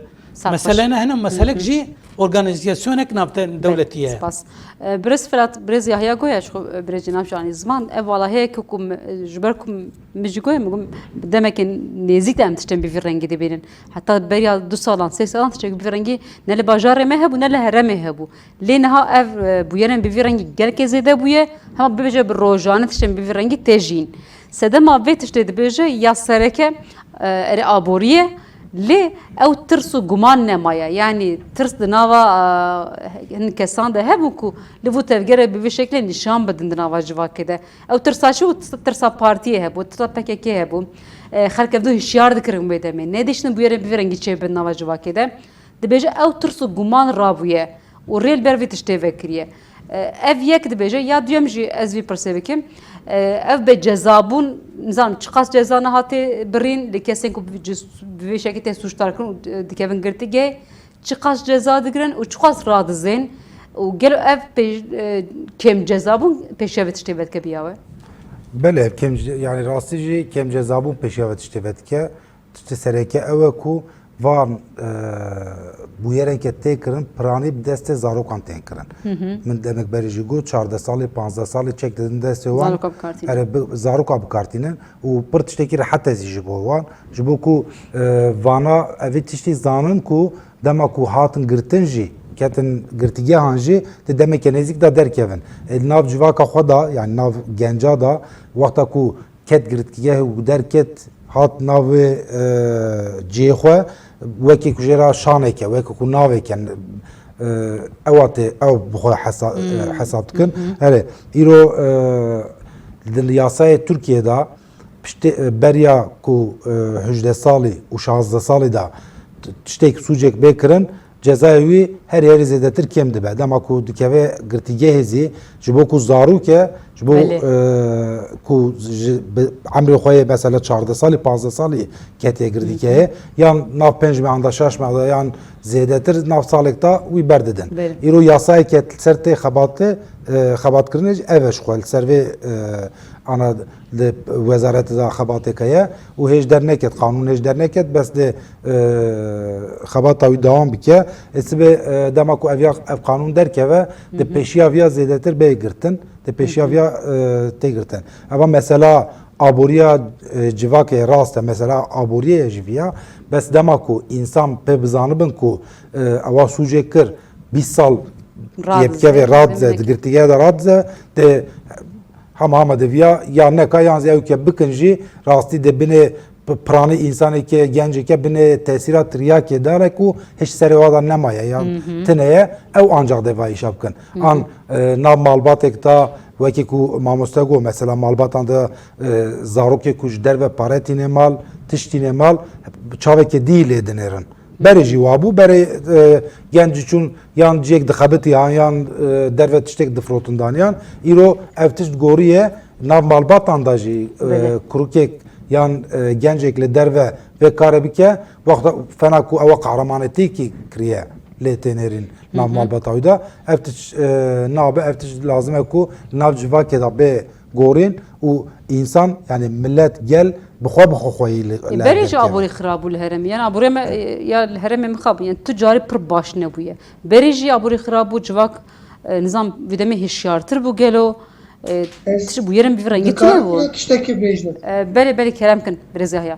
mesele ne, hene meselek jî organîzasyonek navte dewletî ye. Spas. E, Birêz Firat, Birêz Yahya goya ji xwe, e, Birêz Cînan Şanî ziman, ev vala heye ku, ku me, ji ber ku min jî goya, min got, demeke nêzîk de em tiştên bi vî rengî dibînin. Heta beriya du salan, sê salan tiştek bi vî rengî ne li bajarê me hebû, ne li herêmê hebû. Lê niha ev, e, bûyerên bi vî rengî gelekê zêde bûye, hema bibêje bi rojane tiştên bi vî rengî tê jîn. Sedema vê tiştê dibêje ya sereke, e, erê aborî ye, lê ew tirs û guman nemaye. Yanî tirs di nava, e, hin kesan de hebû ku li vû tevgere bi vî şeklê nîşan bidin di nava civakê de. Ew tirsa çi bû? Tirsa partiyê hebû, tirsa P K K hebû. E, xelk ev du hişyar dikirin wê demê. Nediştin bûyerên bi vî rengî çêbin nava civakê de. Dibêje ew tirs û guman rabûye û rê li ber vê tiştê vekiriye. E, ev yek dibêje, ya duyem jî ez vî pirsê bikim. E, ev bê cezabûn, nizanim çiqas ceza nehatê birîn li kesên ku bi, bi vê şekî tê sûcdar kirin û, e, dikevin girtîgehê, çiqas ceza digirin û çiqas radizên û gelo ev pê-, e, kêm cezabûn pêşiya vê tiştê vedike biya we? Belê, ev kêm ce-, yanî rastî jî kêm cezabûn pêşiya vê tiştê vedike. Tiştê sereke ew e ku van, e, bûyerên ke tê kirin, piranî bi destê zarokan tên kirin. Min demek berê jî got, çardeh salî, panzdeh salî çek didin destê wan. Zaroka bikartînin. Erê, bi, zaroka bikartînin û pir tiştekî rehet e zî ji bo wan. Ji bo ku, e, vana evî tiştî zanin ku dema ku hatin girtin jî, ketin girtîgehan jî, di demeke nêzîk de derkevin. E, li nav civaka xwe de, yanî nav genca de, wexta ku ket girtîgehê û derket hat navê, e, cihê xwe, wekî ku jê re şaneke, wekî ku naveke, e, ewa tê, ew bi xwe hesa-, e, hesab dikin. Erê, îro, e, di yasayê Tirkiyê de piştê, e, beriya ku, e, hejdeh salî û şazdeh salî de t-, tiştek, sûcek bê kirin, cezayê wî herî herî zêdetir kêm dibe. Dema ku dikeve girtîgehê zî, ji bo ku zarok e, ji bo, e, ku ji bi emrê xwe yê mesela çardeh salî, panzdeh salî ketiye girtîgehê, yan nav pênc mehan de, şeş mehan de, yan zêdetir nav salek de wî berdidin. Îro yasayeke li ser tê xebatê, e, xebatkirinê jî ev e ji xwe li ser vê, e, ana li wezaretê de xebatê heye û hêj derneket, qanûn hêj derneket, bes lê, e, xebata wî dewam bike. Ê sibê, e, dema ku ev ya, ev qanûn derkeve, di pêşiya viya zêdetir bê girtin, di pêşiya viya, e, tê girtin. Eva mesela aboriya, e, civakê rast e, mesela aboriyê ye ji viya, bes dema ku însan pê bizanibin ku, e, ewa sûcê kir, bîst sal yê bikeve radize, di girtîgeha de radize, di hema hema de viya ya neka yan zî ew ke bikin jî rastî de binê p-, piranî însaneke, genceke binê tesîra tiryakê de re ku hiç serê wa de nemaye yan tine ye, ew ancaq dê va îşa bikin. An, e, nav malbatek de wekî ku mamoste got, mesela malbatan de, e, zarokê ku ji derve pare tîne mal, tişt tîne mal, çaveke dî lê dinêrin. Berê jî wa bû, berê, e, genc çûn yan ciyek dixebitiyan, yan, e, derve tiştek difrotin daniyan. Îro ev tişt goriye, nav malbatan da jî, e, kurukek yan, e, gencek li derve vê karê bike, wexta fena ku ewa qehremanetîkî kiriye lê tênêrîn nav malbata wî de. Ev tişt, e, nabe, ev tişt lazim e ku nav civakê de bê gorîn û însan, yanî millet, gel bi xwe, bi xwe xweyî li, li Berê jî aborî xirab bû li herêmê. Yanî aborê me, e, ya li herêmê min xirab bû. Yanî tu carî pir baş nebûye. Berê jî aborî xirab bû, civak, e, nizam vî demê hişyartir bû gelo. E, tişt bûyerên bi vî rengî tune bû. Tiştekî bêjim. E, belê, belê, kerem kin, Birêz Yahya.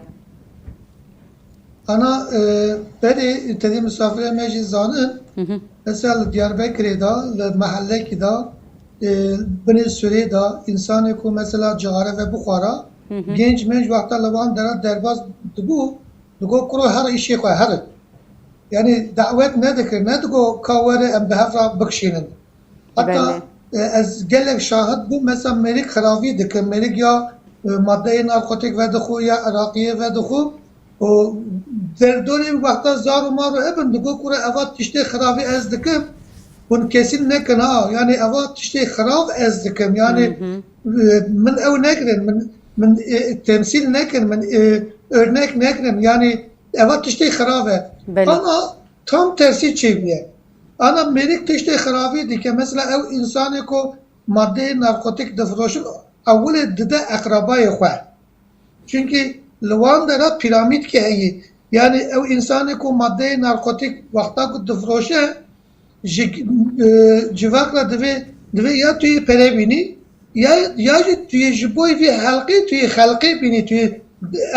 Ana, e, berê tedê misafirê me jî zanin, Hı hı. mesela li Diyarbekirê de, li mehelekî de, e, binê surê de, însanê ku mesela cixare ve bixwara, Hı hı. genc menc wexta li wan dera derbas dibû, digo kuro her îşê xwe, her. Yani dawet nedikir, nedigo ka were em bi hev re bikişînin. Heta, Belê. e, ez gelek şahid bûm, mesela mêrik xiravî dikim, mêrik ya, e, madeyê narkotik vedixwe ya iraqiyê vedixwe û derdorê wexta zar û mar û hebin digo kure eva tiştê xiravî ez dikim, hûn kesîn nekin ha, yani eva tiştê xirav ez dikim, yani, Hı hı. e, min ew nekirin, min, min, e, temsîl nekin, min, e, örnek nekirin, yani eva tiştê xirav e. Belê. Ama tam tersî çêbûye. Ana mêrik tiştê xiravî dike. Mesela ew însanê ku madeyê narkotik difiroşin, ewilê dide eqrebayê xwe. Çunkî li wan dera pîramîdkê heye. Yani ew însanê ku madeyê narkotik wexta ku difiroşe, ji, e, civak re divê, divê ya tu yê pere bînî, ya, ya jî tu yê ji bo vê helqê, tu yê xelqê bînî, tu yê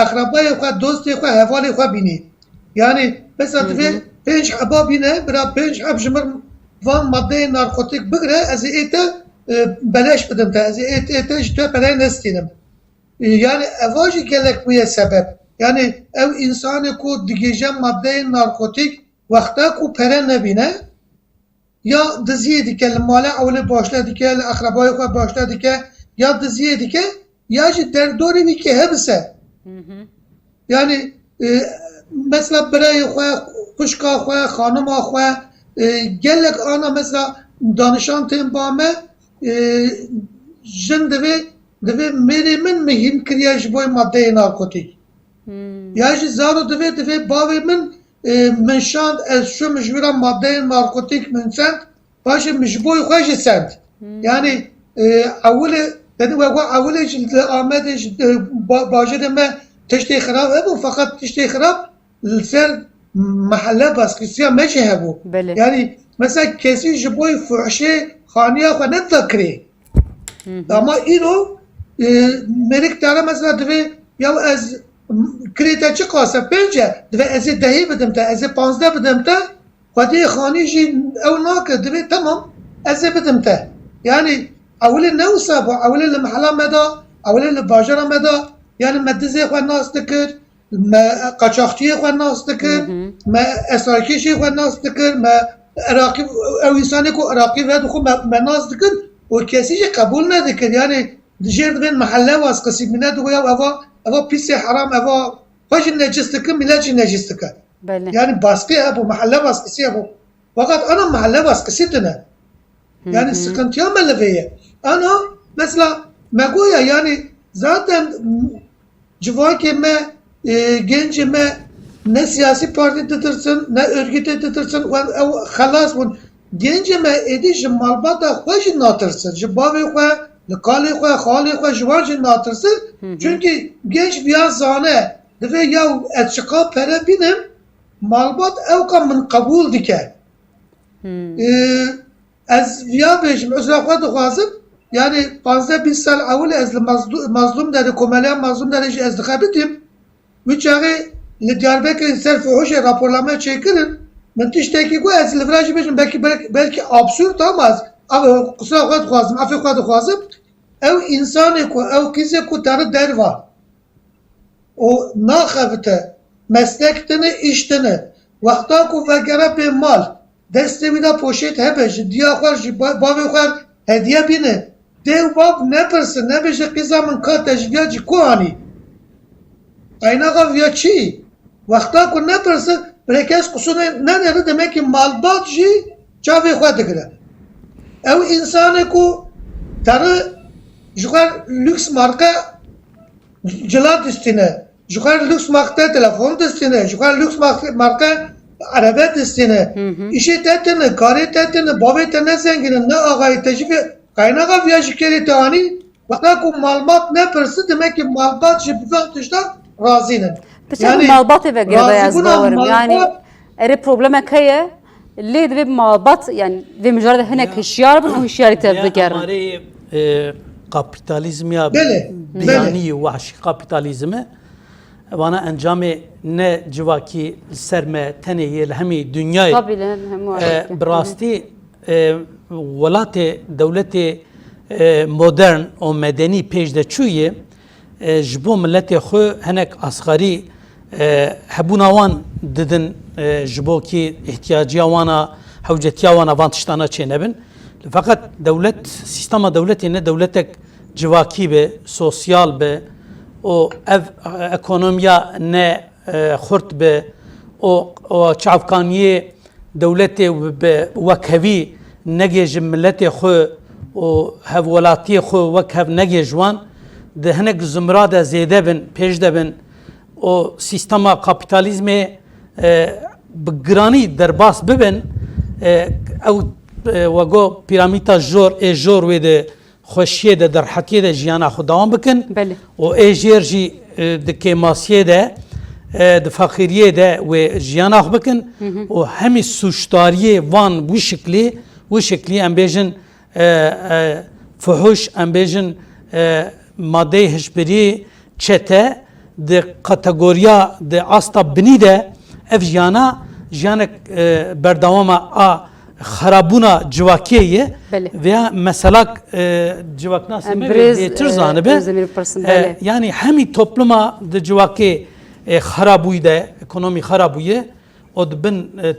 eqrebayê xwe, dostê xwe, hevalê xwe bînî. Yani mesela Hı divê hı. pênc heba bîne, bira pênc heb ji mir van madeyê narkotik bigire, ez ê te, e, beleş bidim te, ez ê ê te ji te pere nestînim. E, yani eva jî gelek bûye sebeb. Yani ew însanê ku digihîje madeyê narkotik wexta ku pere nebîne, ya diziyê dike, li malê ewlê başle dike, li eqrebayê xwe başle dike, ya diziyê dike, ya jî derdorê wî kê hebise. Hı hı. Yani, e, mesela birayê xwe, xwişka xwe, xanima xwe, e, gelek ana mesela danişan tên ba me, e, jin divê, divê mêrê min min hîn kiriye ji bo madeyê narkotik. Hmm. Ya jî zaro divê, divê bavê min, e, min şand, ez çûm ji wî re madeyên narkotik min send, paşê min ji bo xwe jî send. Hmm. Yani, e, ewilê, yani we got ewilê jî li Amedê jî, e, ba-, bajêrê me tiştê xirab hebû, feqet tiştê xirab li ser mehelle baskisiya me jî hebû. Belê. Yani, mesela kesî ji bo fuhşê xaniya xwe nedida kirê. Hı hı. Ama îro, e, mêrik tane mesela divê, ya ez, kirê te çi qas e? Pênc e. Divê ez ê dehê bidim te, ez ê panzdeh bidim te. Xwediyê xanî jî ew nake, divê temam, ez ê bidim te. Yani ewilê ne wisa bû, ewilê li mehela me de, ewilê li bajara me de, yani me dizê xwe nas dikir, me qaçaxçiyê xwe nas dikir, Hı hı. me esrarkêşê xwe nas dikir, me Iraqî, ew însanê ku Iraqî vedixwe me, me nas dikir û kesî jî qebûl nedikir. Yani di jêr divên mehelle wasqisî, mîne digo ya eva, eva pîsê heram, eva xwe jî necis dikir, milet jî necis dikir. Belê. Yani baskı hebû, mehelle baskısı hebû. Fakat ana mehelle baskısı tine. Hı Yani hı. sıkıntıya me li vê ye. Ana mesela me goya yani zaten civakê me, e, gencê me ne siyasî partî ditirsin, ne örgütê ditirsin, wan ew xelas bûn. Gencê me êdî ji malbata xwe jî natirsin, ji bavê xwe, li kalê xwe, xalê xwe, ji wan jî natirsin. Hı hı. Çünkü genç viya zane, divê ya ez çiqa pere bînim, malbat ewka min qebûl dike. Hmm. Ee, ez viya bêjim, uzra xwe dixwazim. Yani panzdeh bîst sal ewil ez li Mazlû-, Mazlûm Derê, komeliya Mazlûm Derê jî ez dixebitîm. Wî çaxê li Diyarbekirê ser fuhuşê raporname çêkirin. Min tiştekî got, ez li vira jî bêjim, belkî, belkî, belkî absûrd ama ez, av-, qusura xwe dixwazim, afê xwe dixwazim. Ew însanê ku, ew qîzê ku teri derva û naxebite, meslek tine, îş tine. Wexta ku vegere bê mal, destê wî de poşêt hebe, ji diya xwe, ji ba-, bavê xwe hediye bîne. Dê û bav nepirsin, nebêje qîza min ka te ji viya cî ku anî? Qaynaxa viya çi? Wexta ku nepirsin, birê kes qusûrê nedere, demek ki malbat jî çavê xwe digire. Ew însanê ku teri ji xwe lûks marke cila distîne, ji xwe lûks marke telefon distîne, ji xwe lûks marke, marke erebe distîne. Hı hı. Îşê te tine, karê te tine, bavê te ne zengîn in, ne axayê te jî vê qaynaxa viya ji kerê te anî, wexta ku malbat nepirsi, demek ki malbat ji bi van tişta razî ne. Piçek Yani malbatê ve girda ez razîbûna bawerim. Yani malbat erê problemek heye, lê divê malbat, yani vê mijarê de hinek Ya. hişyar bin û hişyarî te Ya bigerin. Amarê, e, kapitalizm ya Belê, belê. biyanî, wahşî kapitalizm e. Vana encamê ne civakî li ser me tenê yê, li hemî dinyayê. Tabii, li hemû E, Ewropê. Bi rastî, e, welatê, dewletê, e, modern û medenî pêş de çûyê, e, ji bo miletê xwe hinek asxarî, e, hebûna wan didin, e, ji bo kî ihtiyaciya wana, hewcetiya wana van tiştana çênebin. Feqet dewlet, sîstema dewletê ne dewletek civakî be, sosyal be û ev, e, ekonomiya ne, e, xurt be û, û çavkaniyê dewletê bi wekhevî negê ji miletê xwe û hevwelatiyê xwe wekhev negê ji wan, di hinek zumra de zêde bin, pêş de bin û sîstema kapîtalîzmê, e, bi giranî derbas bibin, e, ew, e, we got, pîramîta jor, ê jor wê di xweşiyê de, di rehetiyê de jiyana xwe dewam bikin. Belê. Û ê jêr jî, e, di kêmasiyê de, e, di feqîriyê de wê jiyana xwe bikin. Hı hı. Û hemî sûcdariyê van wî şiklî, wî şiklî em bêjin, e, e, fuhuş, em bêjin, e, madeyê hişbirî, çete, di kategoriya, di asta binî de ev jiyana, jiyanek, e, berdewama a xerabûna civakê ye. Belê. Veya meselak, e, civaknasê Em me birêz, bêtir e, zanibe. Özdemir Pırsın, E, belê. Yanî hemî topluma di civakê, e, xerabûyî de, ekonomî xerabûye û di bin, e,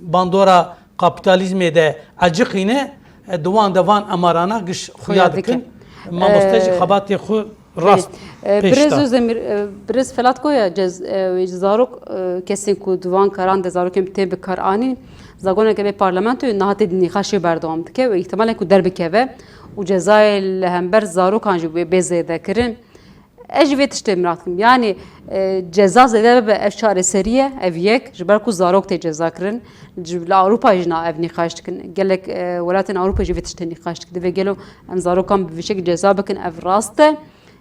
bandora kapîtalîzmê de eciqîne, e, di wan de van emarana giş xuya Xuya dikin. Dikin. Mamoste jî E, xebatê xwe rast Belê. E, pêş Birêz da. Özdemir, e, Birêz Felat goya cez-, e, zarok, e, kesên ku di van karan de zarokên tê bi kar anîn, zagoneke bê parlamentoyê niha tê nîqaşê berdewam dike û îhtimalek ku derbikeve û cezayê li hember zarokan jî bê, bê zêdekirin. Ez jî vê tiştê mirat dikim. Yanî, e, ceza zêde bibe, ev çareserî ye, ev yek, ji ber ku zarok tê ceza kirin. Ji, li Ewropa jî na ev nîqaş dikin. Gelek, e, welatên Ewropa jî vê tiştê nîqaş dikin. Divê gelo em zarokan bi vî şekilî ceza bikin, ev rast e.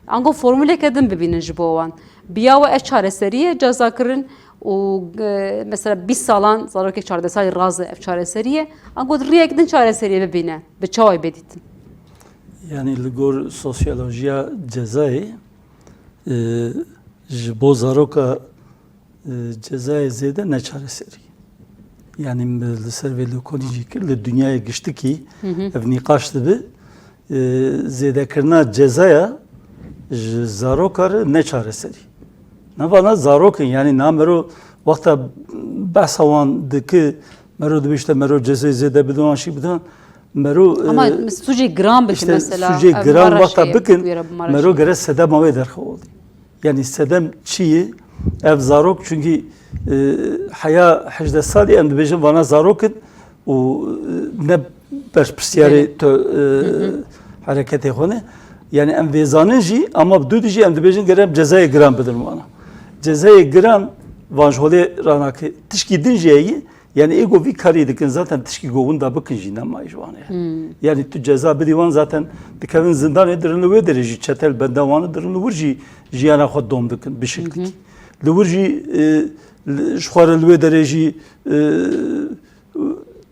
Ango formûleke din bibînin ji bo wan. Bi ya we ev çareserî ye, ceza kirin û, e, mesela bîst salan zarokê çardeh salî razê ev çareserî ye. Ango riyek din çareseriyê bibîne. Bi çawa bê dîtin? Yanî li gor sosyolojiya cezayê, e, ji bo zaroka, e, cezayê zêde ne çareserî. Yanî min li ser vê lêkolîn jî kir, li dinyayê giştikî Hı hı. ev nîqaş dibe, e, zêdekirina cezaya ji zaroka re ne çareserî. Navana zarok in, yanî na mero wexta behsa wan dike, mero dibê işte mero cezayê zêde bidin, wan şî bidin, mero, Ama e, sucê giran bikin işte mesela, sucê ev giran mara wexta şey, bikin, wê re bimara mero şey. Gere sedema wê derxewaldî. Yanî sedem çi ye? Ev zarok, çunkî, e, heya hejdeh salî em dibêjin vana zarok in û, e, ne berpirsiyarê Belê. to, e, Hı hı. hereketê xwe ne. Yanî em vê zanin jî, ama bi dûdî jî em dibêjin gere em cezayê giran bidin vana. Cezayê giran van ji holê ranake. Tişkî din jî heye, Yanî ê ku vî karî dikin zaten tişkî ku winda bikin jî nema ji wan e. Hmm. Yanî tu ceza bidî wan zaten dikevin zindanê, dirin li wê derê jî çete li benda wan dirin li wir jî jiyana xwe dom dikin bi şeklikî. Hı hı. Li wir jî, e, li, ji xwe re li wê derê jî, e,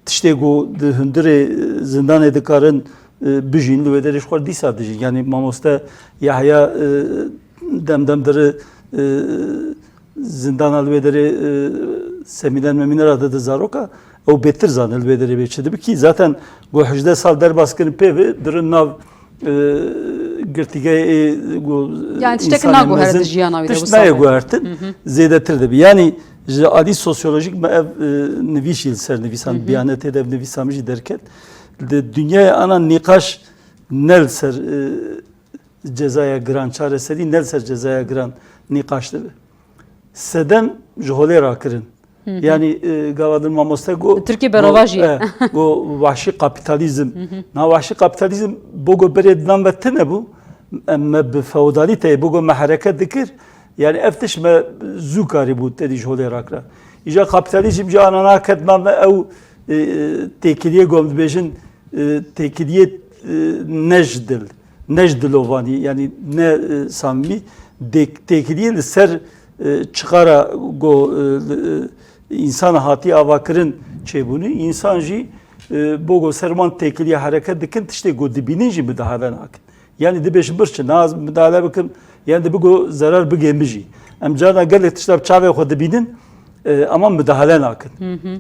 tiştê ku di hundirê, e, zindanê dikarin, e, bijîn, li wê derê ji xwe re dîsa dijîn. Yanî mamoste Yahya, e, dem dem diri, e, zindana li wê derê, e, semîner memîner re dide zaroka, ew bêtir zane li wê derê bê çi dibe kî zaten got hejdeh sal derbas kirin pê ve dirin nav, e, girtîgehê ê got Yani tiştek însanê naguhere mezin, di jiyana wî de tişt wisa nayê be. Guhertin, Hı hı. zêdetir dibe. Yanî ji alî sosyolojîk me ev, e, nivîs jî li ser nivîsan Hı hı. biyanetê de ev nivîsa min jî derket. Di dinyayê ana nîqaş ne li ser, e, cezaya giran, çareserî ne li ser cezaya giran nîqaş dibe. Sedem ji holê rakirin. Hı hı. Yanî, e, gava din mamoste got, Tirkî got, berova jî. e, got wahşî kapîtalîzm. Hı hı. Na wahşî kapîtalîzm bo got berê didan ve tine bû. Em me bi feodalîteyê bo got me hereket dikir. Yanî ev tişt me zû karî bû tedî ji holê rakira. Îja kapîtalîzm jî ana naket nave ew, e, e, têkiliyê ku em dibêjin, e, têkiliyê, e, ne ji dil, ne ji dilovanî, yanî ne, e, samîmî, dê-, têkiliyê li ser, e, çiqara go, e, li, e, însan hatî avakirin çêbûnî, însan jî, e, bo go ser wan têkiliyê hereket dikin, tiştê go dibînin jî midahale nakin. Yanî dibêjin birçin, naz midahale bikim, yanî dibe go zerar bigê min jî. Em carna gelek tişta bi çavê xwe dibînin, e, ama midahale nakin.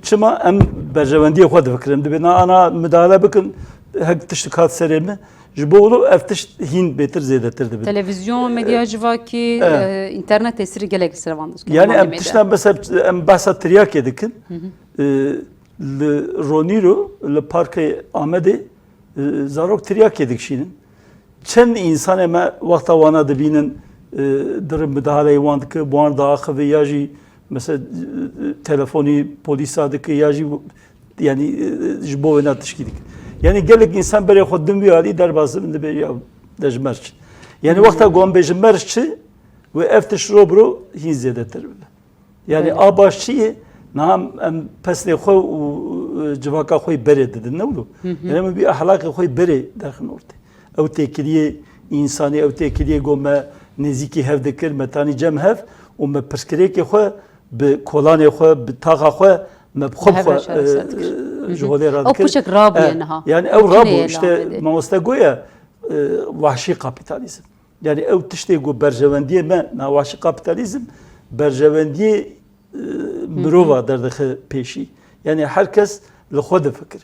Çima? Em berjewendiyê xwe difikirin. Dibê na ana midahale bikin, hek tiştik hat serê min. Ji bo wilo ev tişt hîn bêtir zêdetir dibin. Televîzyon, medya civakî, e, e, înternet tesîrî gelek li ser van dike. Yani em tişta mesela em behsa tiryakê dikin. E, li Ronîro, li Parkê Amedê, e, zarok tiryakê dikişînin. Çend însanê me wexta wana dibînin, e, dirin midahaleyê wan dike, bi wan diaxive ya jî mesela, e, telefonî polîsa dike ya jî, yani, e, ji bo wêna tişkî dike. Yani gelek însan berê xwe din wî alî derbas dibin, dibê ya de ji mer çi. Yani wexta ku em bêjin mer çi, wê ev tişt ro bi ro hîn zêdetir bibe. Yani a baş çi ye? Niha em pesnê xwe û, e, civaka xwe berê didin, ne wilo? Yani em bi ehlaqê xwe berê derxin ortê. Ew têkiliyê însanî, ew têkiliyê ku me nêzîkî hev dikir, me tanî cem hev û me pirsgirêkê xwe bi kolanê xwe, bi taxa xwe, me bi xwe bi xwe, e, ji holê radikir. Ew piçek rabûye niha. Yani ew rabû, işte mamoste goya, e, wahşî kapîtalîzm. Yani ew tiştê ku berjewendiyê me, na wahşî kapîtalîzm, berjewendiyê, e, mirova derdixe pêşî. Yani her kes li xwe difikire.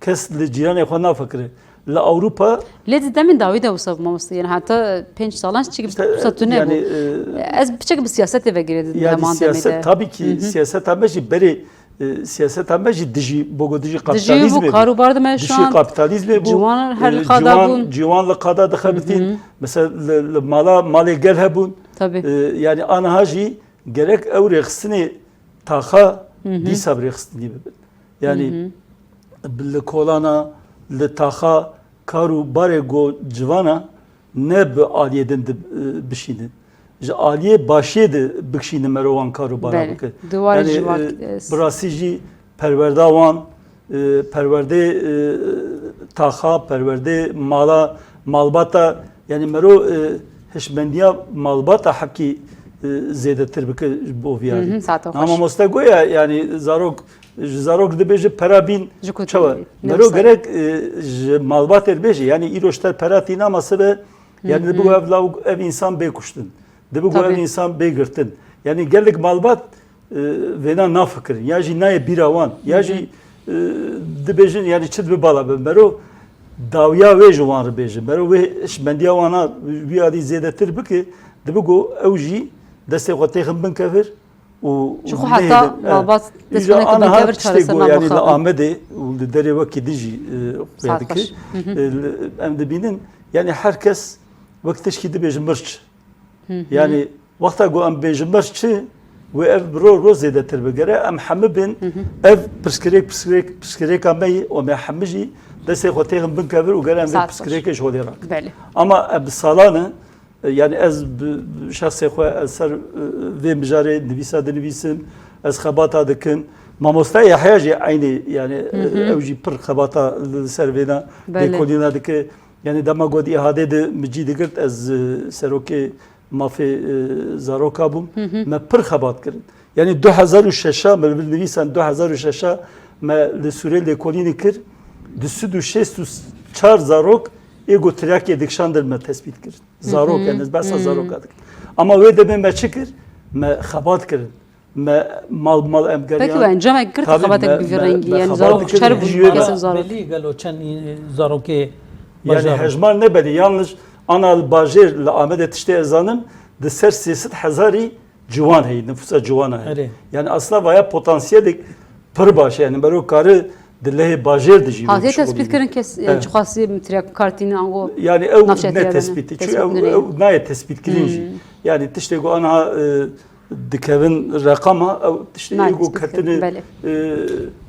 Kes li cîranê xwe nafikire. Li Ewropa... Lê di demên dawî de wisa mamoste, yani heta pênc salan çi wisa tune bû. Ez piçek bi siyasetê ve girêdin. Yani heman demê siyaset, de. Tabii ki siyaseta me jî berê e, siyaseta me jî dijî, bogo dijî kapîtalîzmê bû. Dijî bû, karûbar de me şand. Dijî kapîtalîzmê bû. Ciwan her li qada bûn. Ciwan li qada dixebitîn. Mesela li, li mala, malê gel hebûn. Tabii. E, yani aniha jî gerek ew rêxistinê taxa dîsa bi rêxistinî bibin. Yani li kolana, li taxa, kar û barê go civana ne bi aliyê din di, e, bişînin. Ji aliyê başiyê di bikişînin mero wan kar û bara bikin. Belê. Di warê civak, e, bi rastî jî perwerda wan, e, perwerdê, e, taxa, perwerdê mala, malbata, yani mero, e, hişmendiya malbata hepkî, e, zêdetir bike ji bo viya. Ama mamoste goya, yani zarok, ji zarok dibêje pera bîn çawa? Mero gerek, e, ji malbatê dibêje, yani îro ji te pera tîna masibe, yani dibe ev law, ev însan bê kuştin. Dibe ev însan bê girtin. Yani gelek malbat, e, vêna nafikirin. Ya jî nayê bîra wan. Ya jî, e, dibêjin, yani çi dibe bala be. Mero dawiya wê ji wan re bêje. Mero wê hişmendiya wana wî alî zêdetir bike. Dibe ew jî destê xwe têxin bin kevir. Û ji xwe heta malbat dest pê neke bi kevir çareser nabixabin. Yanî li Amedê û li derê wekî din jî, e, xuya dike. E, em dibînin, yanî her kes wek tişkî dibêje mirç. Yani wexta ku em bêjin mirç çi, wê ev bi ro ro zêdetir bigere, em hemî bên ev pirsgirêk, pirsgirêk, pirsgirêka me yî û me hemî jî destê xwe têxin bin kevir û gere em vê pirsgirêkê ji holê rakin. Ama em bi salan e, E, yani ez bi, bi şexsê xwe ez ser, e, vê mijarê nivîsa dinivîsim, ez xebata dikim. Mamosta Yahya jî eynî, yani, e, ew jî pir xebata li ser vêna lêkolîna dike. Yani dema got îhadê de min cî digirt, ez, e, serokê mafê, e, zaroka bûm. Me pir xebat kirin. Yani du hezar û şeşa, me li vir nivîsan du hezar û şeşa me li Sûrê lêkolînê kir. Du sed û şêst û çar zarok ê ku tiryakê dikişandin me tespît kirin. Zarok, yani ez behsa zaroka dikim. Ama wê demê me çi kir? Me xebat kirin. Me mal mal em geriyan. Peki we encamek girt xebatek bi vî rengî? Yani zarok çer bûn, kesin zarok. Belî gelo çend zarokê... Yani hejmar ne belî, yalnız ana li bajêr li Amedê tiştê ez zanim, di ser sê sed hezarî ciwan heye, nifûsa ciwana heye. Yani aslında vaya potansiyelek pir baş e, yani mero kare di lehê bajêr de jî... Hatiye tespît kirin kes, yani çiqasî tiryak kartînin ango... Yani ew ne tespît, çünkü ew, ew nayê tespît kirin jî. Yani tiştê ku aniha, e, dikevin reqama, ew tiştê ê ku ketine, e,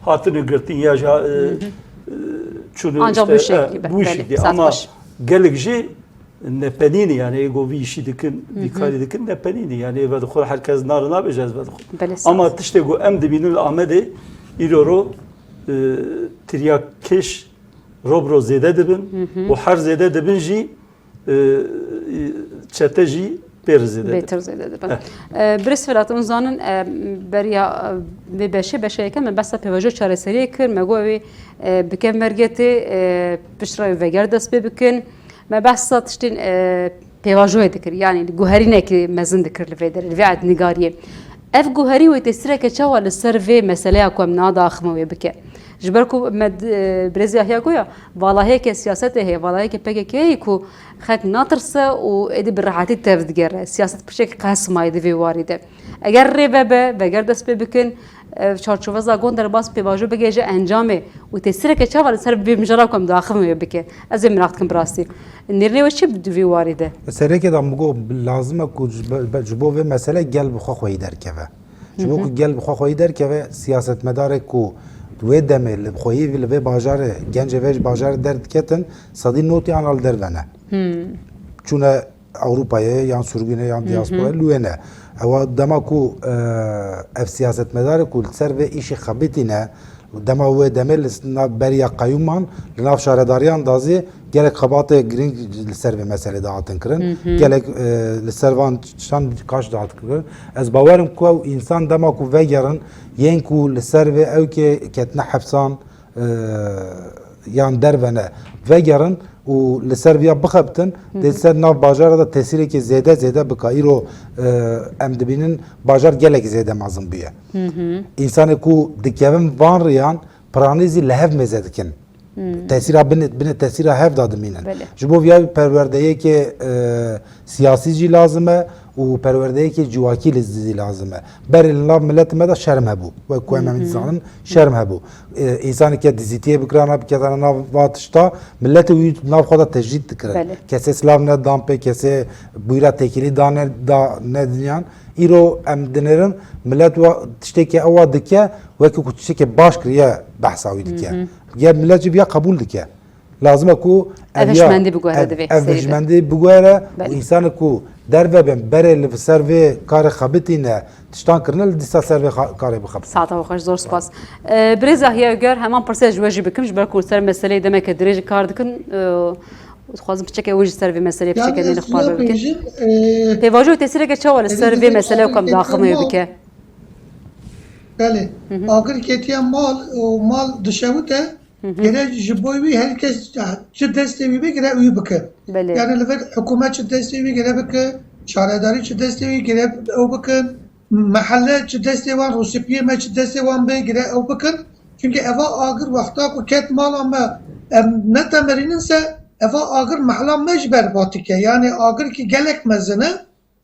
hatine girtin ya jî, e, e, çûne... Ancak bu şekilde. Ama gelek jî nepenîne, yani ê ku vî îşî dikin, vî karî dikin, nepenîne. Yani ê vedixwe her kes nare nabêje ez vedixwe. Ama tiştê ku em dibînin li Amedê, îro ro, e, tiryakkeş ro bi ro zêde dibin û her zêde dibin jî, e, çete jî pê re zêde dibin. Bêtir zêde dibin. E, birêz Firat, hûn zanin, e, beriya, e, vê beşê, beşa yekem, me behsa pêvajoya çareseriyê kir, me got ew ê, e, bi kevmergê tê, e, piştre veger dest pê bikin. Me behsa tiştên, e, pêvajoyê dikir, yanî guherînekî mezin dikir li vê derê, li vê erdnîgariyê. Ev guherî wê tesîreke çawa li ser vê meseleya ku em niha diaxivin wê bike? Ji ber ku me d-, e, birêz Yahya goya, valahiyeke siyasetê heye, valahiyeke P K K'yê heye ku xelk natirse û êdî bi rehetî tev digere. Siyaset piçekî qehsimayî di vê warî de. Eger rê vebe, veger dest pê bikin, e, çarçoveza gon derbas pêvajo bigihêje encamê û tesîreke çawa li ser vê mijara ku em diaxivin wê bike? Ez ê miraq dikim bi rastî. Nêrînê we çi di vî warî de? Sereke de min got, lazim e ku ji be-, be-, ji bo vê mesele gel bi xwe xweyî derkeve. Ji bo Hı hı. ku gel bi xwe xweyî derkeve, siyasetmedarê ku di wê demê li xweyî li vê bajarê, gencê vê ji bajarê derdiketin, sedî notî ana li derve ne. Hmm. Çûne Ewropayê yan sürgünê yan Hı hı. diasporayê li wê ne. Ewa dema ku, e, ev siyasetmedarê ku li ser vê îşê xebitîne, dema wê demê li s-, na-, beriya qeyûman, li nav şaredariyan da zî gelek xebatê girîng li ser vê meselê de hatin kirin. Hı hı. Gelek, e, li ser van tiştan kaş de hatin kirin. Ez bawerim ku ew însan dema ku vegerin, yên ku li ser vê ew kê ketine hepsan, e, yan derve ne, vegerin û li ser viya bixebitin, Hı hı. dê ser nav bajara de tesîrekê zêde zêde bika. Îro, e, em dibînin bajar gelek zêde mezin bûye. Hı hı. Însanê ku dikevin van riyan, piranî zî li hev mêze dikin. Hmm. Tesîra binê, binê tesîra hev de dimînin. Belê. Ji bo viya perwerdeyeke, e, siyasî jî lazim e û perwerdeyeke civakî li zî lazim e. Berê li nav miletê me de şerm hebû. Wek ku em, em Hı hı. dizanin, şerm hebû. E, însaneke dizîtiyê bikirana, biketana nav va tişta, miletê wî nav xwe de tecrîd dikirin. Belê. Kesê silav nedan pê, kesê bûyra têkilî da ne, da nediniyan. Îro em dinêrin, milet wa tişteke ewa dike, wekî ku tişteke baş kiriye behsa wî dike. Hı hı. Ger milet jî viya qebûl dike. Lazim e ku Ev ev ya, hişmendî biguhere ev, di vê ev serî de. hişmendî biguhere û Belê. însanê ku derve bên berê li ser vê karê xebitîne tiştan kirine, li dîsa ser vê xa-, karê bixebitîne. Saeta we xweş, zor spas. E, Birêz Yahya Öger, heman pirsê ji we jî bikim, ji ber ku li ser meseleyê demeke dirêj kar dikin, e, dixwazim piçeke wê jî ser vê meseleyê Ya piçeke nêrîn xwe bikin. bêjim, e, Pêvajo û tesîreke çawa li ser vê meseleyê ku em diaxivin wê bike? Belê. Hı hı. Agir ketiye mal û mal dişewite, Hı hı. Gere ji bo wî her kes çi destê wî be, gere wî bike. Belê. Yani li vir hikûmet çi destê wî gere bike, şaredarî çi destê wî gere ew bikin, mehelle çi destê wan, rûsipiyê me çi destê wan be, gere ew bikin. Çünkü eva agir wexta ku ket mala me, em netemirînin se, eva agir mehla me jî berbat dike. Yani agir ki gelek mezin e,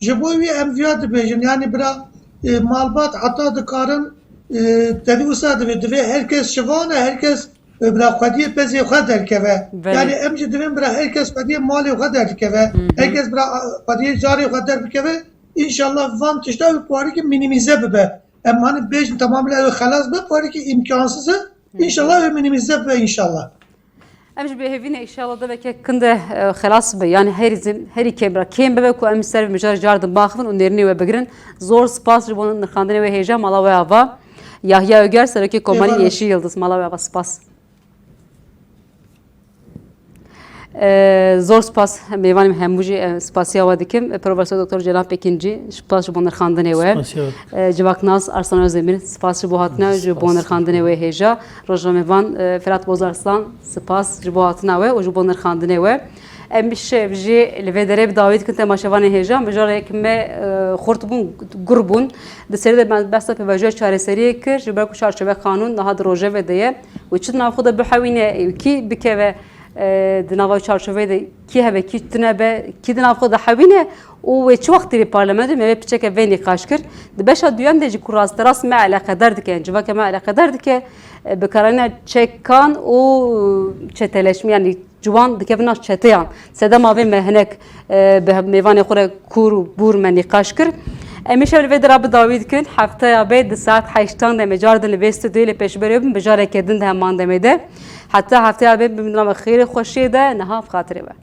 Ji bo wî em viya dibêjin, yanî bira, e, malbat heta dikarin, e, tevî wisa divê, divê her kes şivan e, her kes, e, bira xwediyê pezê xwe derkeve. Belê. Yanî em jî divên bira her kes xwediyê malê xwe derkeve. Hı hı. Her kes bira, a, xwediyê carê xwe derbikeve. Înşallah van tişta wî parîkî minîmîze bibe. Em hani bêjin tamamıyla ew xelas be, parîkî îmkansız e. Hı hı. Înşallah ew minîmîze bibe înşallah. Em ji bêhêvî ne, înşallah deveke kin de, e, xelas bibe. Yanî herî zin-, herî kêm re kêm bibe ku em ser vê mijarê car din biaxivin û nêrînê we bigirin. Zor spas ji bo nirxandinê wê hêja, mala we ava. Yahya Öger, Serokê Komarî Eyvallah. Yeşil Yıldız, mala we ava, spas. E, zor spas, mêvanê me hemû jî, e, spasiya we dikim. E, Profesor Doktor Ceylan Pekincî, spas ji bo nirxandinê we. Spasiya we. E, Civaknas Arslan Özdemir, spas ji bo hatina, ji bo nirxandinê wê hêja. Rojnamevan, e, Ferhat Bozarslan, spas ji bo hatina we û ji bo nirxandinê we. Em şev jî li vê derê bi dawî dikin temaşevanê hêja. Mijarek me, e, xurt bûn, gur bûn. Di serî de me behsa pêvajoya çareseriyê kir, ji ber ku çarçove qanûn niha di rojevê de ye. Û çi di nav xwe de bihewîne, û kî bikeve, e, di nava çarçoveyê de kî hebe, kî tune be, kî di nav xwe de hewîne û wê çi wextî li parlamentoyê me vê piçeke vê nîqaş kir. Di beşa duyem de jî ku rasterast me eleqedar dike, yani civaka me eleqedar dike, e, bi kararîna çekan û çeteleşme, yani ciwan dikevin nav çeteyan. Sedema vê me hinek, e, bi mêvanê xwe re kûr û bûr me nîqaş kir. Em îşev li vê dira bi dawî dikin. Hefteya bê di saet heştan de me car din li vê stûdyoyê li pêşberê bin, bi careke din de heman demê de. Heta hefteya bê, bi nava xêrê xweşiyê de, niha bi xatirê we.